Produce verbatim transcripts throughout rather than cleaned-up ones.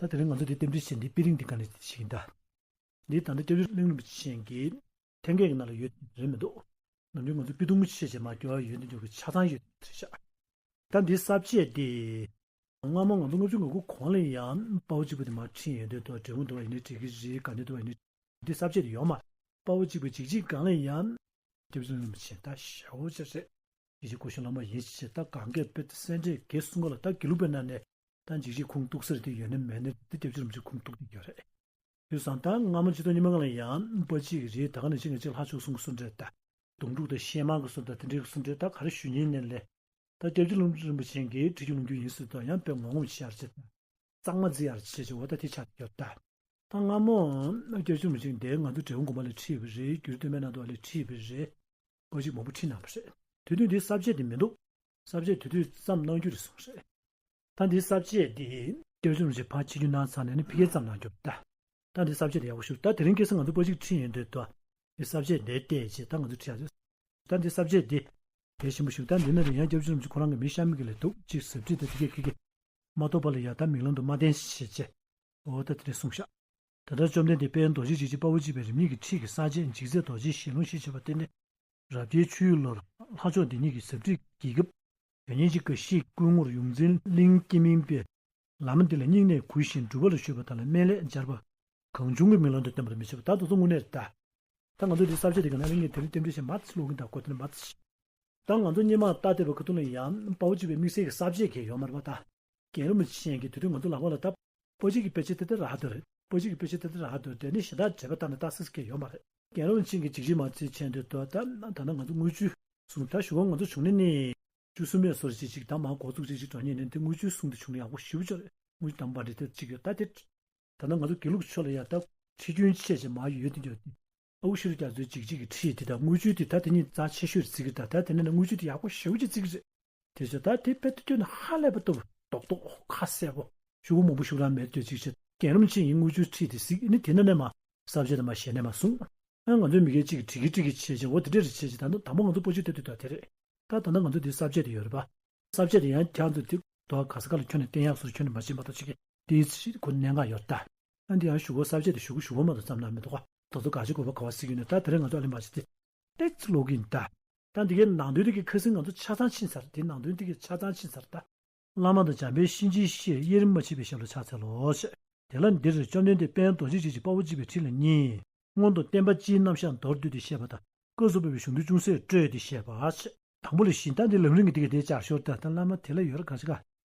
ད་དེ་རིང་ང་ཚོ་འདི་རྟེན་འབྲེལ་བྱས་འདི་དཔེ་རིང་འདི་ག་ནས་ཤེས་ཀྱིན་གདའ། འདི་ད་ལྟ་སྐྱབས་རྗེ་གླིང་རིན་པོ་ཆེ་གི་ཐེམ་སྐས་ཀྱི་ནང་ལ་ཡོད་རེད་མི་འདུག་ནམ་རྒྱུན་ང་ཚོ་དཔེ་ཐུང་ངུ་ཆེ་ཆེ་མ་སྐྱོ་བ་ཡོད་འདི་འཇོག་གི་ཆ་ཚང་ཡོད་རེད་ཤག་ད་འདི་གསར་བརྗེ་འདི། སྔ་མོ་ང་ཚོ་ལྔ་བཅུ་ང་དགུ་གོང་ལ་ཡང་དཔའ་བོ་གཅིག་པུ་དེ་མར་ཁྲིད་ཡོང་དུས་ད་འབྲས་སྤུངས་དུ་བ་ཡིན་ནའི་འགྲིག་གི་རེད། དགའ་ལྡན་དུ་བ་ཡིན་ནའི་འདི་གསར་བརྗེ་དེ་ཡོད་མ་རེད། དཔའ་བོ་གཅིག་པུ་འཇིགས་བྱེད་སྒང་ལ་ཡང་སྐྱབས་རྗེ་རིན་པོ་ཆེ་ད་ཞེ་པོ་ཅིག་རེད། འཇིགས་བྱེད་སྐུ་ཞབས་བླ་མ་ཡིན་ཞེས་ད་གང་གས་དཔེ་སེ་འབྲས་དགེ་གསུང་ག་ལ་ད་དགེ་ལུགས་པའི་ནང་ནས་ད་འཇིགས་བྱེད་ཁུངས་གཏུགས་ས་རེད་དེ་ཡོད་ནི་མེད་ནི་འདི་སྐྱབས་རྗེ་རིན་པོ་ཆེ་ཁུངས་གཏུགས་ཏེ་ཡོད་རེད། དུས་སང་ད་སྔ་མོ་སྤྱི་ཚོགས་རྙིང་མ་སྒང་ལ་ཡང་དཔའ་གཅིག་རེད། ད་ག་ནས་ཅིག་ངས་ཅིག་ལྷ་ཆོས་གསུང་གི་གསུང་འདྲ་ད། དུང་སྒྲུག་དང་གཤེད་དམར་གྱི་གསུང་དང་དེ་འདྲའི་གསུང་འདྲ་ད་ག་རེ་ཞུ་ཉན་ནས་ལས། ད་སྐྱབས་རྗེ་རླུང་རིན་པོ་ཆེ་གིས་ཁྲིད་རྒྱུ་ལུང་རྒྱུ་ཡིན་ཟེར་དུས་ཡང་དཔེ་ངོ་ངོམ་བྱེད་ཡར་བྱེད་དང་། གཙང་མ་བརྩི་ཡར་བྱེད་ཅེས་འོ་ད་དེ་ཆགས་ཡོད་ད། ད་སྔ་མོ་སྐྱབས་རྗེ་རིན་པོ་ཆེ་འདས་ང་ཚོ་འབྲས་སྤུངས་དགོན་པ་ལ་ཁྲིད་པ་རེད། བསྒྱུར་སྟོད་སྨད་ནང་དུ་བ་ལ་ཁྲིད་པ་རེད། པ་ཞིག་མང་པོ་ཁྲིད་གནང་བ་རེད། དེ་དུས་འདི་གསར་བརྗེ་དེ་མི་འདུག་གསར་བརྗེ་དེ་དུས་བརྩམས་གནང་རྒྱུ་རེད་གསུངས་རེད། ད་འདི་གསར་བརྗེ་འདི་སྐྱབས་རྗེ་རིན་པོ་ཆེ་ཕར་ཕྱིར་བསྒྱུར་གནང་ཚར་ནས་ནི་ཕ་གིར་བརྩམས་གནང་རྒྱུ་ད། ད་འདི་གསར་བརྗེ་འདི་ཡག་པོ་ཞུ། ད་དེ་རིང་ཁ་སང་ང་ཚོ་པ་ཞིག་ཁྲིད་ཡོང་དུས་ད་འདི་གསར་བརྗེ་འདི་བལྟས་རྗེས་ད་ང་ཚོ་ཁྲིད་ཡག་ད་འདི་གསར་བརྗེ་འདི་དེ་ཞིམ་པོ་ཞུ། ད་འདི་ན་རེ་ཡང་སྐྱབས་རྗེ་རིན་པོ་ཆེ་ཁོ་རང་གི་མི་གཤམ་གྱི་ལས་འདུག་ཅིག་ཟབ་ཁྲིད་དེ་དེ་གས་ཀྱི་གི་མ་གཏོགས་པ་ལ་ཡ་ད་མིག་ལམ་དུ་མ་བསྟན་ཞེས་བྱས། འོ་ད་དེ་འདྲ་གསུངས་ཤག་ད་ལྟ་བཅོམ་ལྡན་འདས་དཔལ་ཡོན་རྡོ་རྗེ་འཇིགས་བྱེད་དཔའ་བོ་གཅིག་པའི་རིམ་གཉིས་ཀྱི་ཁྲིད་ཀྱི་གསར་བརྗེ་འཇིགས་མཛད་རྡོ་རྗེའི་ཞལ་ལུང་ཞེས་བྱ་བ་སྟེ་ནི། རབ་དཀར་ཆུ་ཡུར་ལོར་ལྷ་མཆོག་འདི་ཉིད་ཀྱི་ཟབ་ཁྲིད་ཀྱི་སྐབས། དོན་གཉིས་ཀྱི་དགའ་བཞིའི་སྐུ་ངོར་ཡོངས་འཛིན་གླིང་སྐྱེ་མིང་པས། ལམ་འདི་ལ་སྙིང་ནས་གུས་ཤིང་སྒྲུབ་པ་ལ་གཞོལ་བ་དང་ལ་སྨན་བླའི་སྦྱར་བ་གང་བྱུང་གི་མིང་ལམ་དུ་བསྟན་པར་མི་བྱེད་པ་ད་དེ་ཚོ་དངོས་གནས་རེད་ད། ད་ང་ཚོ་འདི་གསར་བརྗེ་འདི་ག་ནས་ངས་དེ་རིང་རྟེན་འབྲེལ་བྱས་མ་ཚིག་ཀློག་གིན་ད་གོ་དེ་ནས་མ་ཚིག་ད་ང་ཚོ་སྔོན་མ་ལྟ་བསྡད་པའི་ཁ་ཐུག་ལ་ཡང་དཔའ་བོ་གཅིག་པའི་དམིགས་བསལ་གྱི་གསར་བརྗེ་གང་ཡང་ཡོད་མ་རེད་པ་ད། རྒན་རིན་པོ་ཆེ་གིས་དེ་དུས་ང་ཚོ་ལག་པ་ལ་ད། པོ་ཅིག་གི་དཔེ་ཆ་དེ་ལྟར་རག་འདུག་རེད། པོ་ཅིག་གི་དཔེ་ཆ་དེ་ལྟར་རག་འདུག་དེ་ནི་གཞན་དག་འགྲེལ་པ་བཏང་ནས་ལྟ་སྲིད་ཀྱི་ཡོད་མ་རེད། རྒན་རིན་པོ་ཆེ་གིས་འཇིགས་བྱེད་མ་རྩིས་བྱས་འདུག་ད་ད་ད་ནི་ང་ཚོ་དངུལ་ཆུ་གསུང་ད་ཞུ་བ་ང་ཚོ་བྱུང་ནས་ནི། བཅུ་གསུམ་པའི་སོར་ཅིག་ཅིག་ད་མ་འགོ་བཙུགས་ཅིག་ཅིག་འགྲོ་ཉེན་ནི་འདི་དངུལ་ཆུའི་གསུང་དེ་བྱུང་ན་ཡག་པོ་ཞེ་པོ་ཅིག་རེད། དངུལ་ཆུ་དང་པ་འདྲི་དེ་ཅིག་ཡོད་ད་དེ། ད་ནི་ང་ཚོ་དགེ་ལུགས་ཕྱོགས་ལ་ཡ་ད་ཁྲིད་རྒྱུན་ཆེ་ཆེ་མ་ཡོད་དེ་འདྲ་དེ། ཨའུ་ཤུ་རི་རྒྱ་མཚོའི་འཇིགས་བྱེད་ཀྱི་ཁྲིད་དེ་དང་དངུལ་ཆུ་དེ་ད་དེ་གཉིས་རྩ་ཆེ་ཤོས་རེད་བརྩི་གི་རེད། ད་ད་དེ་ནས་ནི་དངུལ་ཆུ་དེ་ཡག་པོ་ཞེ་པོ་ཅིག་བརྩི་གི་རེད། དེ་ཚོ་ད་དེ་དཔེ་ཐོ་ཐོས་ནས་ཧ་ལས་པ་ཏོ་རྡོག་རྡོག་ཁ་གསལ་པོ་ཞུ་བ་མང་པོ་ཞུ་རང་མེད་དུས་ཅིག་བྱེད་རྒན་རིན་པོ་ཆེ་ཡིན་དངུལ་ཆུ་ཁྲིད་དེ་གཟིགས་ནི་དེ་ན་ནས་མ་གསར་བརྗེ་དང་མ་གཞན་ནས་མ་གསུངས། ཨ་ང་ཚོའི་མི་སྒེར་གཅིག་གིས་བྲིས་ཀྱི་བྲིས་ཀྱི་བྱེད་ཅིང་འོ་དེ་འདྲས་རེད་བྱེད་ཅིང་ད་ནི་དང་པོ་ང་ཚོ་པོ་ཆུ་དེ་དུས་ད་དེ་རེད། ད་ད་ནི་ང་ཚོ་འདི་གསར་བརྗེ་དེ་ཡོད་རེད་པ། གསར་བརྗེ་དེ་ཡང་ཁྱེད་ཚོ་དེ་དོ་ག་ས་ག་ལ་ཁྱོན་ནས་བསྟན་ཡག་སོར་ཁྱོན་ནས་མ་བྱེད་མ་གཏོགས་ཅིག་གིས་དེའི་ཚིག་ཁོ་གནད་འགག་ཡོད་རེད་ད། ཨ་འདི་ཡང་ཞུ་གོ་གསར་བརྗེ་དེ་ཞུ་གོ་ཞུ་གོ་མ་གཏོགས་བརྩམས་གནང་མི་འདུག་ག་ད་ཚོ་ག་ཅི་དགོས་པ་ག་བ་སྲིད་ཀྱི་ནས་ད་དེ་རིང་ང་ཚོ་ཨ་ལེ་མ་བྱེད་དེ། ཏེ་ཚིག་ཀློག་གིན་ད། ད་འདི་གའི་ནང་དོན་དེ་གའི་ཁ་སང་ང་ཚོ་ཆ་ཚང་ཕྱིན་ཚར་དེ་ནང་དོན་དེ་གའི་ཆ་ཚང་ཕྱིན་ཚར་ད། བླ་མ་དང་འཇམ་དཔལ་གཤིན་རྗེའི་གཤེད་དབྱེར་མ་མཆིས་པའི་ཞབས་ལ་ཕྱག་འཚལ་ལོ་ཞེས། དེ་ལ་འདིར་བཅོམ་ལྡན་འདས་དཔལ་ཡོན་རྡོ་རྗེ་འཇིགས་བྱེད་དཔའ་བོ་གཅིག་པའི་ཁྲིད་ལ་གཉིས། སྔོན་དུ་བསྟན་པ་སྤྱིའི་རྣམ་གཞག་མདོར་བསྡུས་ཏེ་བཤད་པ་དང་སྐབས་སུ་བབས་པའི་གཞུང་དོན་ཅུང་ཟད་སྤྲོས་ཏེ་བཤད་པ་ཞེས། དང་པོ་ལ་བཞི། ད་འདི་ལམ་རིམ་གྱི་འདི་ག་དེའི་བསྐྱར་ཞོར་ད་ད་བླ་མ་དེ་ལ་ཡོད་ར་ག་ཞིག་ག་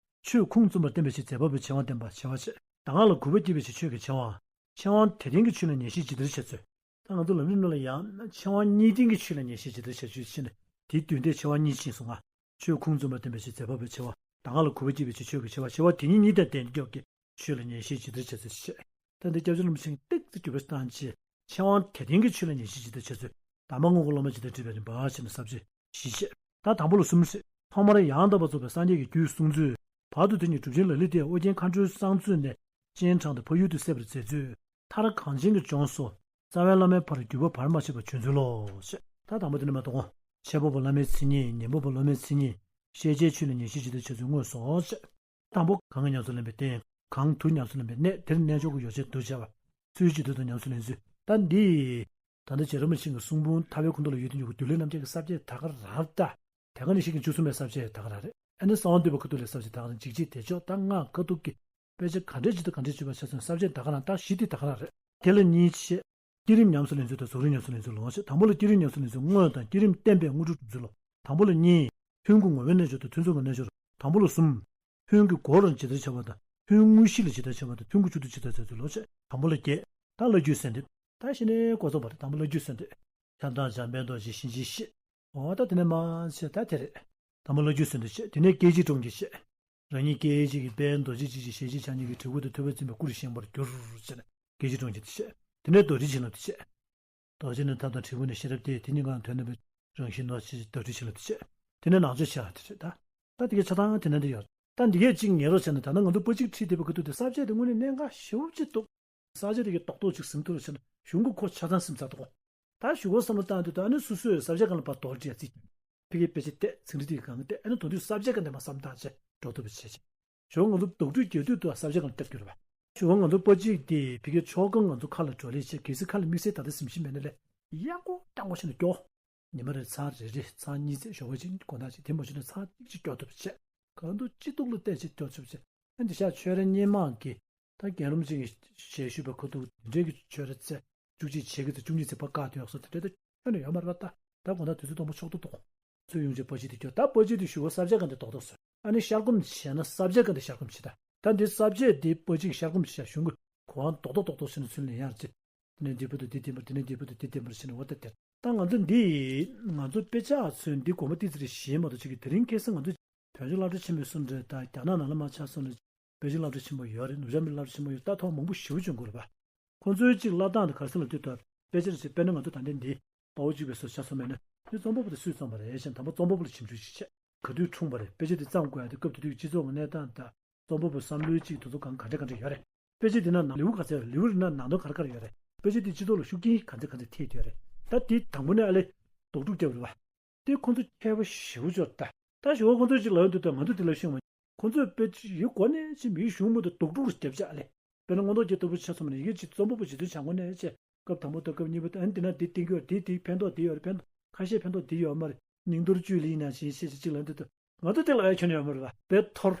ཆོས་ཁུངས་བཙུན་པར་བསྟན་པའི་ཕྱིར་མཛད་པ་པོའི་ཆེ་བ་བསྟན་པ་ཆེ་བ་ཞེས། གདམས་ངག་ལ་གུས་པ་བསྐྱེད་པའི་ཕྱིར་ཆོས་ཀྱི་ཆེ་བ། ཆེ་བ་དེ་ལྡན་གྱི་ཆོས་ལ་ཉན་ཤེས་ཇི་ལྟར་བྱ་ཚུལ། ད་ང་ཚོ་ལམ་རིམ་ནང་ལ་ཡང་ཆེ་བ་གཉིས་ལྡན་གྱི་ཆོས་ལ་ཉན་ཤེས་ཇི་ལྟར་བྱ་ཚུལ་ཕྱིན་ནས་དེའི་དོན་དེ་ཆེ་བ་གཉིས་ཕྱིན་སོང་ང་། ཆོས་ཁུངས་བཙུན་པར་བསྟན་པའི་ཕྱིར་མཛད་པ་པོའི་ཆེ་བ། གདམས་ངག་ལ་གུས་པ་བསྐྱེད་པའི་ཕྱིར་ཆོས་ཀྱི་ཆེ་བ། ཆེ་བ་དེ་གཉིས་གཉིས་དང་ལྡན་སྐྱོབ་ཀྱི་ཆོས་ལ་ཉན་ཤེས་ཇི་ལྟར་བྱ་ཚུལ་ཞེས། ད་འདི་སྐྱབས་རྗེ་རིན་པོ་ཆེས་ཏོག་ཙམ་འགྱུར་བ་བཏང་རྗེས་ཆེ་བ་དེ་ལྡན་གྱི་ཆོས་ལ་ཉན་ཤེས་ཇི་ལྟར་བྱ་ཚུལ། གདམས་པ་དངོས་ཀྱི་སློབ་མ་ཇི་ལྟར་བགྲོད་པའི་རིམ་པ་ཞེས་ནས་ས་བཅད་བཞི་བཤད། ད་དང་པོ་ལ་གསུམ་ཟེར། ཐོག་མར་ཡང་དག་པར་རྫོགས་པའི་སངས་རྒྱས་ཀྱི་རྒྱུད་གསུངས་ཚུལ། བར་དུ་དེ་ཉིད་གྲུབ་ཆེན་ལ་ལུ་ཏེ་ཨོ་རྒྱན་མཁའ་འགྲོའི་གསང་མཛོད་ནས་སྤྱན་དྲངས་ཏེ་འཕགས་ཡུལ་དུ་གསལ་བར་མཛད་ཚུལ། མཐར་གངས་ཅན་གྱི་ལྗོངས་སུ་རྩ་བའི་བླ་མའི་བར་བརྒྱུད་པ་བར་མ་ཆད་པར་བྱོན་ཚུལ་ལོ། ཞེས། ད་དང་པོ་དེ་ནས་མ་གཏོགས། འཆད་པ་པོ་བླ་མའི་མཚན་ཉིད། ཉན་པ་པོ་སློབ་མའི་མཚན་ཉིད། ཤེས་བྱའི་ཆོས་ལ་ཉན་ཤེས་ཇི་ལྟར་བྱ་ཚུལ་དངོས་སོ། ཞེས། དང་པོ་གང་གིས་ཉམས་སུ་ལེན་པའི་རྟེན། གང་དུ་ཉམས་སུ་ལེན་པའི་གནས། དེར་རྣལ་འབྱོར་གྱི་ཡོ་བྱད་དུ་བྱ་བ། ཚུལ་གྱིས་དུ་དང་ཉམས་སུ་ལེན་ཚུལ། ད་འདི། ད་ལྟ་རྗེ་རིན་པོ་ཆེ་གི་གསུང་འབུམ་ཐར་པའི་ཁུངས་ཐུབ་ལ་ཡོད་དུ་འཇུག་པའི་རྒྱུད་ལས་རྣམ་བསྒྱར་གྱི་ས་བཅད་ད་ག་རང་ལྟ། དེ་ག་ནས་ཤེས་ཀྱི་བཅུ་གསུམ་པའི་ས་བཅད་ད་ག་རང་རེད། ཨ་ནི་གསང་བ་འདུས་པའི་ཁ་ཐུག་ལས་ས་བཅད་ད་ག་རང་འཇིགས་བྱེད་བདེ་མཆོག་ད་སྔགས་ཁ་ཐུག་གི་དཔེ་ཆ་ག་འདྲས་ཅིག་དང་ག་འདྲས་ཅིག་པ་ཆ་མཚོན་ས་བཅད་ད་ག་རང་ད་བཞི་དེ་ད་ག་རང་རེད། དེ་ལ་གཉིས་བཤད། བསྐྱེད་རིམ་ཉམས་སུ་ལེན་ཚུལ་དང་རྫོགས་རིམ་ཉམས་སུ་ལེན་ཚུལ་ལོ། དང་པོ་ལ་བསྐྱེད་རིམ་ཉམས་སུ་ལེན་ཚུལ་དངོས་དང་བསྐྱེད་རིམ་བརྟན་པའི་དངོས་གྲུབ་སྒྲུབ་ཚུལ་ལོ། དང་པོ་ལ་གཉིས། ལྷུན་གྱིས་ངོ་བོའི་རྣལ་འབྱོར་དང་ཐུན་མཚོན་གྱི་རྣལ་འབྱོར། དང་པོ་ལ་གསུམ། ལྷུན་གྱི་སྒོ་རུ་ཇི་ལྟར་བྱ་བ་དང་ལྷུན་དངོས་གཞི་ལ་ཇི་ལྟར་བྱ་བ་དང་ཐུན་གྱི་མཆོག་ཏུ་ཇི་ལྟར་བྱ་ཚུལ་ལོ། དང་པོ་ལ་བརྒྱད། ད་བླ་བརྒྱུད་གསལ་འདེབས། ད་ཤི་ནས་གོ་རྟོགས་པ་རེད། དང་པོ་བླ་བརྒྱུད་གསལ་འདེབས། ཁྱབ་བདག་འཇམ་དཔལ་རྡོ་རྗེ་གཤིན་རྗེའི་གཤེད། འོ་ད་དེ་ནས་མ་བྱས་ད་དེ་རེད། དང་པོ་བླ་བརྒྱུད་གསལ་འདེབས་བྱས། དེ་ནས་སྐད་ཅིག་གྲོང་ཁྱེར་བྱས། རང་ཉིད་སྐད་ཅིག་གིས་དཔལ་རྡོ་རྗེ་འཇིགས་བྱེད་ཞལ་གཅིག་ཕྱག་གཉིས་ཀྱིས་དྲིལ་བུ་དང་ཐུབ་པ་འཛིན་པའི་སྐུ་རུ་བཞེངས་པར་གྱུར། ཅེས་ནས་སྐད་ཅིག་གྲོང་ཁྱེར་དུ་བྱས། དེ་ནས་རྡོ་རྗེ་བྱིན་རླབས་དུ་བྱས། རྡོ་རྗེ་ནི་ཐབས་དང་དྲིལ་བུ་ནི་ཤེས་རབ་སྟེ། དེ་གཉིས་ཀའང་དོན་རྣམ་པའི་རང་བཞིན་ནོ་ཞེས་རྡོ་རྗེ་བྱིན་རླབས་དུ་བྱས། དེ་ནས་ནང་མཆོད་བྱ་དེ་རེད་ད། ད་དེ་གའི་ཆ་ཚང་དེ་ནས་འདི་ཡོད། ད་འདི་གའི་གཅིག་ཉན་རོགས་བྱས་ན་ད་ནི་ང་ཚོ་པོ་གཅིག་ཁྲིད་བསྡད་པའི་ཁ་ཐུག་དེ་ས་བཅད་དེ་དངོས་གནས་གནད་འགག་ཞེ་པོ་ཅིག་འདུག་ས་བཅད་དེ་གའི་རྡོག་རྡོག་ཅིག་ཟིན་ཐུབ་རོགས་བྱས་ན་གཞུང་གི་ཁོ་ཆ་ཚང་ཟིན་ཚར་འདུག་ད་གཞུང་གི་བསམ་བློ་བཏང་དུས་ད་ནི་སོ་སོས་ས་བཅད་སྒང་ལ་ཕར་རྡོག་རེ་བརྩིས། ཕ་གིའི་དཔེ་ཆ་བལྟས། ཚིག་འགྲེལ་དེ་གང་གི་བལྟས། ཨ་ནི་དོན་དུ་ས་བཅད་སྒང་དེ་མ་བསམ་བཏང་བྱས་འགྲོ་ཐུབ་པ་བྱས་བྱས། གཞུང་ང་ཚོ་རྡོག་ཁྲོས་རྒྱག་དུས་དུ་ས་བཅད་སྒང་ལ་བལྟ་རྒྱུ་རེད་པ། ཞུ་བ་ང་ཚོ་པ་གཅིག་དེ་ཕ་གིའི་ཆོ་ག་ང་ཚོ་ཁ་ལ་འགྲོ་ལས་བྱས། གལ་སྲིད་ཁ་ལ་དམིགས་བསལ་ད་ལྟ་གཟིམ་ཤིང་མེད་ན་ལས་ཡག་པོ་སྐྱང་པོ་ཞིག་ནས་སྐྱོ། ཉི་མ་རེར་ཚར་རེ་རེ་ཚར་གཉིས་ཚེ་ཞོགས་པ་ཅིག་དགོང་དག་ཅིག་དེ་མ་བྱུང་ན་ཚར་གཅིག་ཅིག་སྐྱོ་ཐུབ་བྱས། གང་དུ་སྐྱིད་སྡུག་ལ་བལྟས་བྱས་སྐྱོ་ཐུབ་བྱས། ཨ་འདི་ཤག་ཆོས་ར་སྔོན་མ་གི་ད་རྒན་རབས་ཅིག་གིས་ཞལ་བཞུགས་པའི་ཁ་ཐུག་དེ་འདྲའི་གི་ཆོས་ར་ཚེ་བཅུ་གཅིག་བྱེད་ཀྱི་ཚེ་བཅུ་གཉིས་ཚེ་ཕར་བཀག་དུས་ཡག་སོ་དེ་འདྲ་ད་ཁྱོན་ནས་ཡོད་མ་རེད་པ། ད་ད་དགོང་དག་དུས་ཚོད་སྟོང་པ་ཕྱོགས་བསྡུ་འདུག་ཚུར་ཡོང་བྱས་པ་གཅིག་དེ་སྐྱོ། ད་པ་གཅིག་དེ་ཞུ་བ་ས་བཅད་ག་འདི་རྡོག་རྡོག་བཟོས། ཨ་ནི་ཤར་སྒོམ་བྱས་ན་ས་བཅད་ག་འདི་ཤར་སྒོམ་བྱེད། ད་ད་འདི་ས་བཅད་འདི་པ་གཅིག་ཤར་སྒོམ་བྱེད་ཤག་གཞུང་གི་གོ་བ་རྡོག་རྡོག་རྡོག་རྡོག་བྱས་ནས་ཚུར་ལེན་ཡག་རེད། དེ་ནས་འདི་པོ་དང་འདི་བདེན་པར། དེ་ནས་འདི་པོ་དང་འདི་བདེན་པར་བྱས་ནས་འོ་ད་དེར་ད་ང་ཚོ་འདི་ང་ཚོ་དཔེ་ཆ་ཚོས་འདི་དགོངས་པ་ཏོག་ཙམ་རེ་བཞེས་མ་གཏོགས་ཅིག་གི་དེ་རིང་ཁ་སང་ང་ཚོ་བོད་ལྗོངས་སློབ་གྲྭ་ཆེན་མོའི་གསུང་འདྲ་དང་རྒྱ་ནག་ནང་ལ་མར་ཆ་སོང་ནས་པེ་ཅིང་སློབ་གྲྭ་ཆེན་མོ་ཡོད་རེད། ནུབ་བྱང་མི་སློབ་གྲྭ་ཆེན་མོ་ཡོད། ད་ཐོག་མང་པོ་ཞེ་པོ་བྱུང་དགོས་རེད་པ། ཁོང་ཚོའི་ཅིག་བསླབ་སྟངས་དང་ག་རེ་ཟེར་ལབ་དུས་ད་དཔེ་ཆ་རེ་བྱས། དཔེར་ན་ང་ཚོ་ད་ལྟ་འདི་དཔའ་བོ་གཅིག་པའི་སྲོལ་ཆ་ཚང་མེད་ན་འདི་རྩོམ་པ་པོ་དེ་སུས་རྩོམ་པ་རེད་ཅེ་ན། དང་པོ་རྩོམ་པ་པོ་ལ་ཞིབ་འཇུག་ཅིག་བྱས། ག་དུས་འཁྲུངས་པ་རེད། དཔེ་ཆ་དེ་བརྩམས་དགོས་ཡ་དེ་སྐབས་དེ་དུས་སྤྱི་ཚོགས་ཀྱི་གནས་སྟངས་དང་རྩོམ་པ་པོའི་བསམ་བློའི་ཅིག་དེ་ཚོ་གང་ག་འདྲ་ག་འདྲ་ཡོད་རེད། དཔེ་ཆ་དེ་ནང་ལེའུ་ག་ཚད་ཡོད། ལེའུ་རེ་ནང་ནང་དོན་ག་རེ་ག་རེ་ཡོད་རེད། དཔེ་ཆ་དེ་སྤྱི་ཚོགས་ལ་ཤུགས་རྐྱེན་ག་ཚད་ག་ཚད་ཐེབས་ཡོད་རེད། ད་དེ་དང་པོ་ནས་ཨ་ལེ་ལྡོག་ཕྲུག་བརྒྱབ་རེད་པ། དེ་ཁོང་ཚོ་མཁས་པ་ཞེ་པོ་ཅིག་ཡོད་རེད་ད། ད་ཞོགས་ཁོང་ཚོ་ཅིག་ལབ་ཡོང་དུས་ད་ང་ཚོ་དེ་ལ་ཤེས་མ། ཁོང་ཚོས་དཔེ་ཡུལ་གོ་ནས་ཅིག་མིའི་གཞུང་མ་གཏོགས་ལྡོག་ཕྲུག་རེ་བརྒྱབ་བྱས་ཨ་ལེ། དཔེར་ན་མངོན་རྟོགས་རྒྱན་ལྟ་བུ་ཆ་ཚང་མ་ནས་ཡིན་གཅིག་རྩོམ་པ་པོ་རྗེ་བཙུན་བྱམས་མགོན་ནས་བྱས། སྐབས་དང་པོ་དང་སྐབས་གཉིས་པ་དང་། ཨ་ནི་དེ་ན་དེ་བསྟན་གྱི་ཡོད་རེད། དེ་དེ་ཕན་ཐོགས་དེ་ཡོད་རེད། ཕན་ཐོགས་ཁ་ཤས་ཕན་ཐོགས་དེ་ཡོད་མ་རེད། རྙིང་དོར་བཅུད་ལེན་ནང་བཞིན་བཤད་བྱས་ཅིག་ལབ་འདུག་ད། ང་ཚོ་དེ་ལ་ཨེ་ཁྱོན་ཡོད་མ་རེད་པ། དཔེ་འཐོར།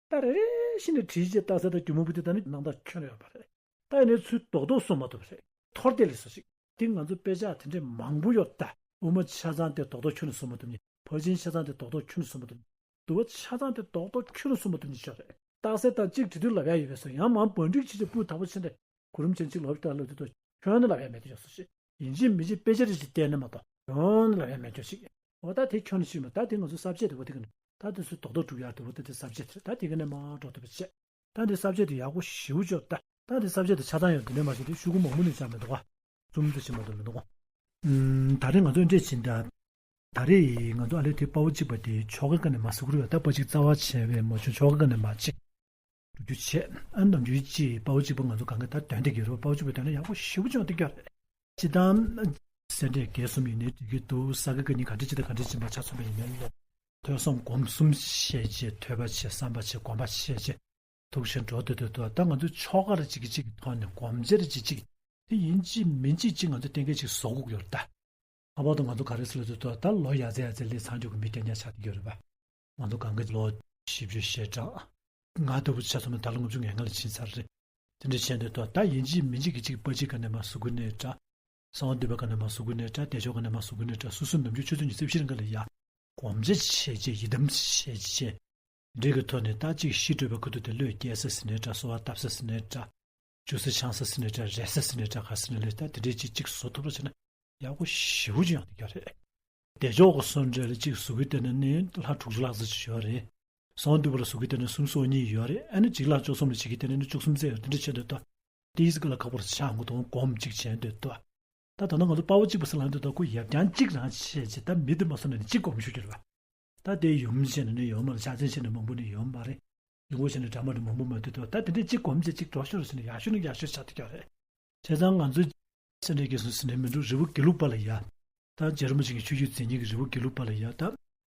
ད་རེ་རེ་བཞིན་ནས་བྲིས་བྱས་ལྟ་ས་དང་རྒྱུ་མ་བུ་དེ་ད་ནི་སྣང་དག་ཁྱོན་ཡོད་མ་རེད། ད་ཡིན་ནའི་ཚུར་རྡོག་རྡོག་གསུང་མ་ཐུབ་པ་རེད། འཐོར་དེ་ལས་སོ་ཞིག་དེ་ང་ཚོ་དཔེ་ཆ་དེ་འདྲས་མང་པོ་ཡོད་ད། དབུ་མ་ཆ་ཚང་དེ་རྡོག་རྡོག་ཁྱོན་ནས་གསུང་མ་ཐུབ་མཁན། ཕར་ཕྱིན་ཆ་ཚང་དེ་རྡོག་རྡོག་ཁྱོན་ནས་གསུང་མ་ཐུབ་མཁན། འདུལ་བ་ཆ་ཚང་དེ་རྡོག་རྡོག་ཁྱོན་ནས་གསུང་མ་ཐུབ་མཁན་ཅིག་ཡོད་རེད། རྟགས་གསལ་དང་གཅིག་བྲིས་དུས་ལབ་ཡ་ཡོད་པས་སོ། ཡང་མང་པོ་འགྲིག་ཕྱི་ཕྱིར་སྤུས་དག་པོ་ཕྱིན་ཏེ་གུ་རུམ་ཅན་གཅིག་ལབ་ལྟ་ལབ་དུས་ད་ཁྱོན་ནས་ལབ་ཡ་མེད་དུ་ཡོད་སོ་ཞེས། ཡིན་གཅིག་མིན་གཅིག་དཔེ་ཆ་རེ་ཞིག་བལྟས་ན་མ་གཏོགས་ཁྱོན་ནས་ལབ་ཡ་མེད་ཅོག་ཞིག་འོ་ད་དེ་ཁྱོན་ནས་ཞིག་མ། ད་དེ་ང་ཚོ་ས་བཅད་དེ་འོ་དེ་ག་ནས་ད་དེ་ཚོ་རྡོག་རྡོག་སྒྲུག་ཡ་དེ་འོ་ད་དེ་ས་བཅད་དེ་ད་དེ་ག་ནས་མར་འགྲོ་ཐུབ་པ་བྱས། ད་དེ་ས་བཅད་དེ་ཡག་པོ་ཞེ་པོ་ཅིག་ཡོད་ད། ད་དེ་ས་བཅད་དེ་ཆ་ཚང་ཡོད་དེ་འདྲ་མ་བྱས་ཏེ་ཤོག་གུ་མང་པོ་ནས་བྱ་མི་འདུག་ག་གསུམ་དུ་ཕྱིན་པ་དུ་མི་འདུག་ག་ཨུམ། ད་རེས་ང་ཚོ་འདྲས་ཕྱིན་ད། ད་རེས་ང་ཚོ་ཨ་ལེ་དེ་དཔའ་བོ་གཅིག་པ་དེ་ཆོ་ག་ག་ནས་མ་ཟུག་རུ་ཡོད་ད། དཔའ་གཅིག་རྩ་བ་ཆེ་བས་མ་བྱུང་། ཆོ་ག་ག་ནས་མ་བྱེད་རུ་རྒྱུ་བྱས། ཨ་ནམ་རྒྱུན་གཅིག་དཔའ་བོ་གཅིག་པ་ང་ཚོ་གང་ག་ད་དོན་དེ་གི་རུ་དཔའ་བོ་གཅིག་པ་དོན་ན་ཡག་པོ་ཞེ་པོ་ཅིག་ཡོང་དེ་ག་རེད། སྤྱི་བཏང་སེ་འབྲས་དགེ་གསུམ་ཡིན་ནའི་འགྲིག་གི་འདུག་ས་དགེ་བཀའ་རྙིང་ག་འདྲ་ཅིག་དང་ག་འདྲ་ཅིག་མ་ཆ་མཚོན་པ་ཡིན་ནའི་ལ། ཐོས་བསམ་སྒོམ་གསུམ་བྱས་རྗེས་ཐོས་པ་བྱས། བསམ་པ་བྱས། སྒོམ་པ་བྱས་རྗེས། ཐུགས་ཆེན་འགྲོ་སྡོད་སྡོད་དུ་ད་ང་ཚོ་ཆོ་ག་རེ་གཅིག་གིས་གཅིག་གི་ཐོག་ནས་སྒོམ་རྗེས་རེ་གཅིག་གཅིག་དེ་ཡིན་གཅིག་མིན་གཅིག་གཅིག་ང་ཚོ་གཏན་འཁེལ་ཅིག་བཟོ་དགོས་ཀྱི་ཡོད་རེད་ད། ཁ་པར་དུ་ང་ཚོ་ག་རེ་ཟེར་ལ་དུས་ཐོག་ད་ལོ་ཡར་ཚེས་ཡར་ཚེས་སླེབས་ཚར་འགྲོ་གི་མི་སྐྱ་ཉག་ཆགས་བསྡད་ཀྱི་ཡོད་རེད་པ། ང་ཚོ་གང་གི་ལོ་བཞི་བཅུ་ཞེ་གྲངས། ང་ལྟ་བུ་ཆ་ཚང་མ་ད་ལོ་ལྔ་བཅུ་ང་ལྔ་ལ་ཕྱིན་ཚར་རེད། དེ་འདྲ་བྱས་འདུག་ད། ད་ཡིན་གཅིག་མིན་གཅིག་གི་གཅིག་དཔའ་གཅིག་ག་ནས་མ་གཟུགས་སྐུ་ནས་འདྲ། གསང་བ་འདུས་པ་ག་ནས་མ་གཟུགས་སྐུ་ནས་འདྲ། བདེ་མཆོག་ག་ནས་མ་གཟུགས་སྐུ་ནས་འདྲ། སོ་སོ་ནམ་རྒྱུན་ཆུ་ཚོད་ཉི་ཤུ་རྩ་བཞི་རིང་ག་ལ་ཡ། སྒོམ་རྗེས་བྱས་རྗེས་ཡི་དམ་བྱས་རྗེས། འདྲེ་གི་ཐོག་ནས་ད་གཅིག་ཤི་འགྲོ་བའི་ཁ་ཐུག་དེ་བློས་སྐྱེལ་ས་ཟེར་ནའི་འདྲ། གསོལ་བ་བཏབ་ས་ཟེར་ནའི་འདྲ། ཇུ་ས་འཆང་ས་ཟེར་ནའི་འདྲ། རེད་ས་ཟེར་ནའི་འདྲ། ག་ཟེར་ནའི་ལས་ད་དེ་འདྲའི་གཅིག་གཅིག་བཟོ་ཐུབ་པ་བྱས་ན་ཡག་པོ་ཞེ་པོ་ཅིག་ཡོང་བསྡད་ཀྱི་རེད། བདེ་མཆོག་གི་གསུང་འདྲ་ལ་གཅིག་གཟུགས་ཀྱི་སྟེང་ན་ནི་ལྷ་དྲུག་ཅུ་ལྷག་ཙམ་ཅིག་ཡོད་རེད། གསང་བ་འདུས་པ་ལ་གཟུགས་ཀྱི་སྟེང་ན་སུམ་ཅུ་སོ་གཉིས་ཡོད་རེད། ཨ་ནི་འཇིག་ལྷག་བཅུ་གསུམ་ལ་གཅིག་གི་སྟེང་ན་ནི་བཅུ་གསུམ་ཙམ་ཡོད་རེད། འདི་འདྲ་བྱས་འདུག་ད། ཏིས་དཀའ་ལས་ཁག་པོ་རེད། ཆགས་འགོ་དང་སྒོམ་གཅིག་བྱས་འདུག་ད། ད་ད་ནང་ང་ཚོ་དཔའ་བོ་གཅིག་པ་ཟེར་ལབ་འདུག་ད། ཁོ་ཡབ་རྐྱང་གཅིག་རང་བྱས་བྱས་ད་མི་དེ་མ་སོང་ན་ནི་གཅིག་སྒོམ་ཤོར་གྱི་རེད་པ། ད་དེ་ཡུམ་བྱས་ན་ནི་ཡོད་མ་རེད། ཕྱག་ཆེན་བྱས་ན་མང་པོ་ནི་ཡོད་མ་རེད། ཡུལ་སྐོར་བྱས་ན་འདྲ་མ་འདྲ་མང་པོ་མ་ཐུབ་འདུག་ད། དེ་འདྲས་གཅིག་སྒོམ་བྱས་གཅིག་འགྲོ་ཤོར་བྱས་ན་ཡག་ཤོས་ནི་ཡག་ཤོས་ཆགས་བསྡད་ཀྱི་རེད། བྱས་ཙང་ང་ཚོ་སེ་འབྲས་དགེ་གསུམ་ཟེར་ནས་མི་འདུག་རི་བོ་དགེ་ལུགས་པ་ལ་ཡ། ད་རྗེ་རིན་པོ་ཆེ་གི་ཆོས་བརྒྱུད་འཛིན་མཁན་གྱི་རི་བོ་དགེ་ལུགས་པ་ལ་ཡ། ད་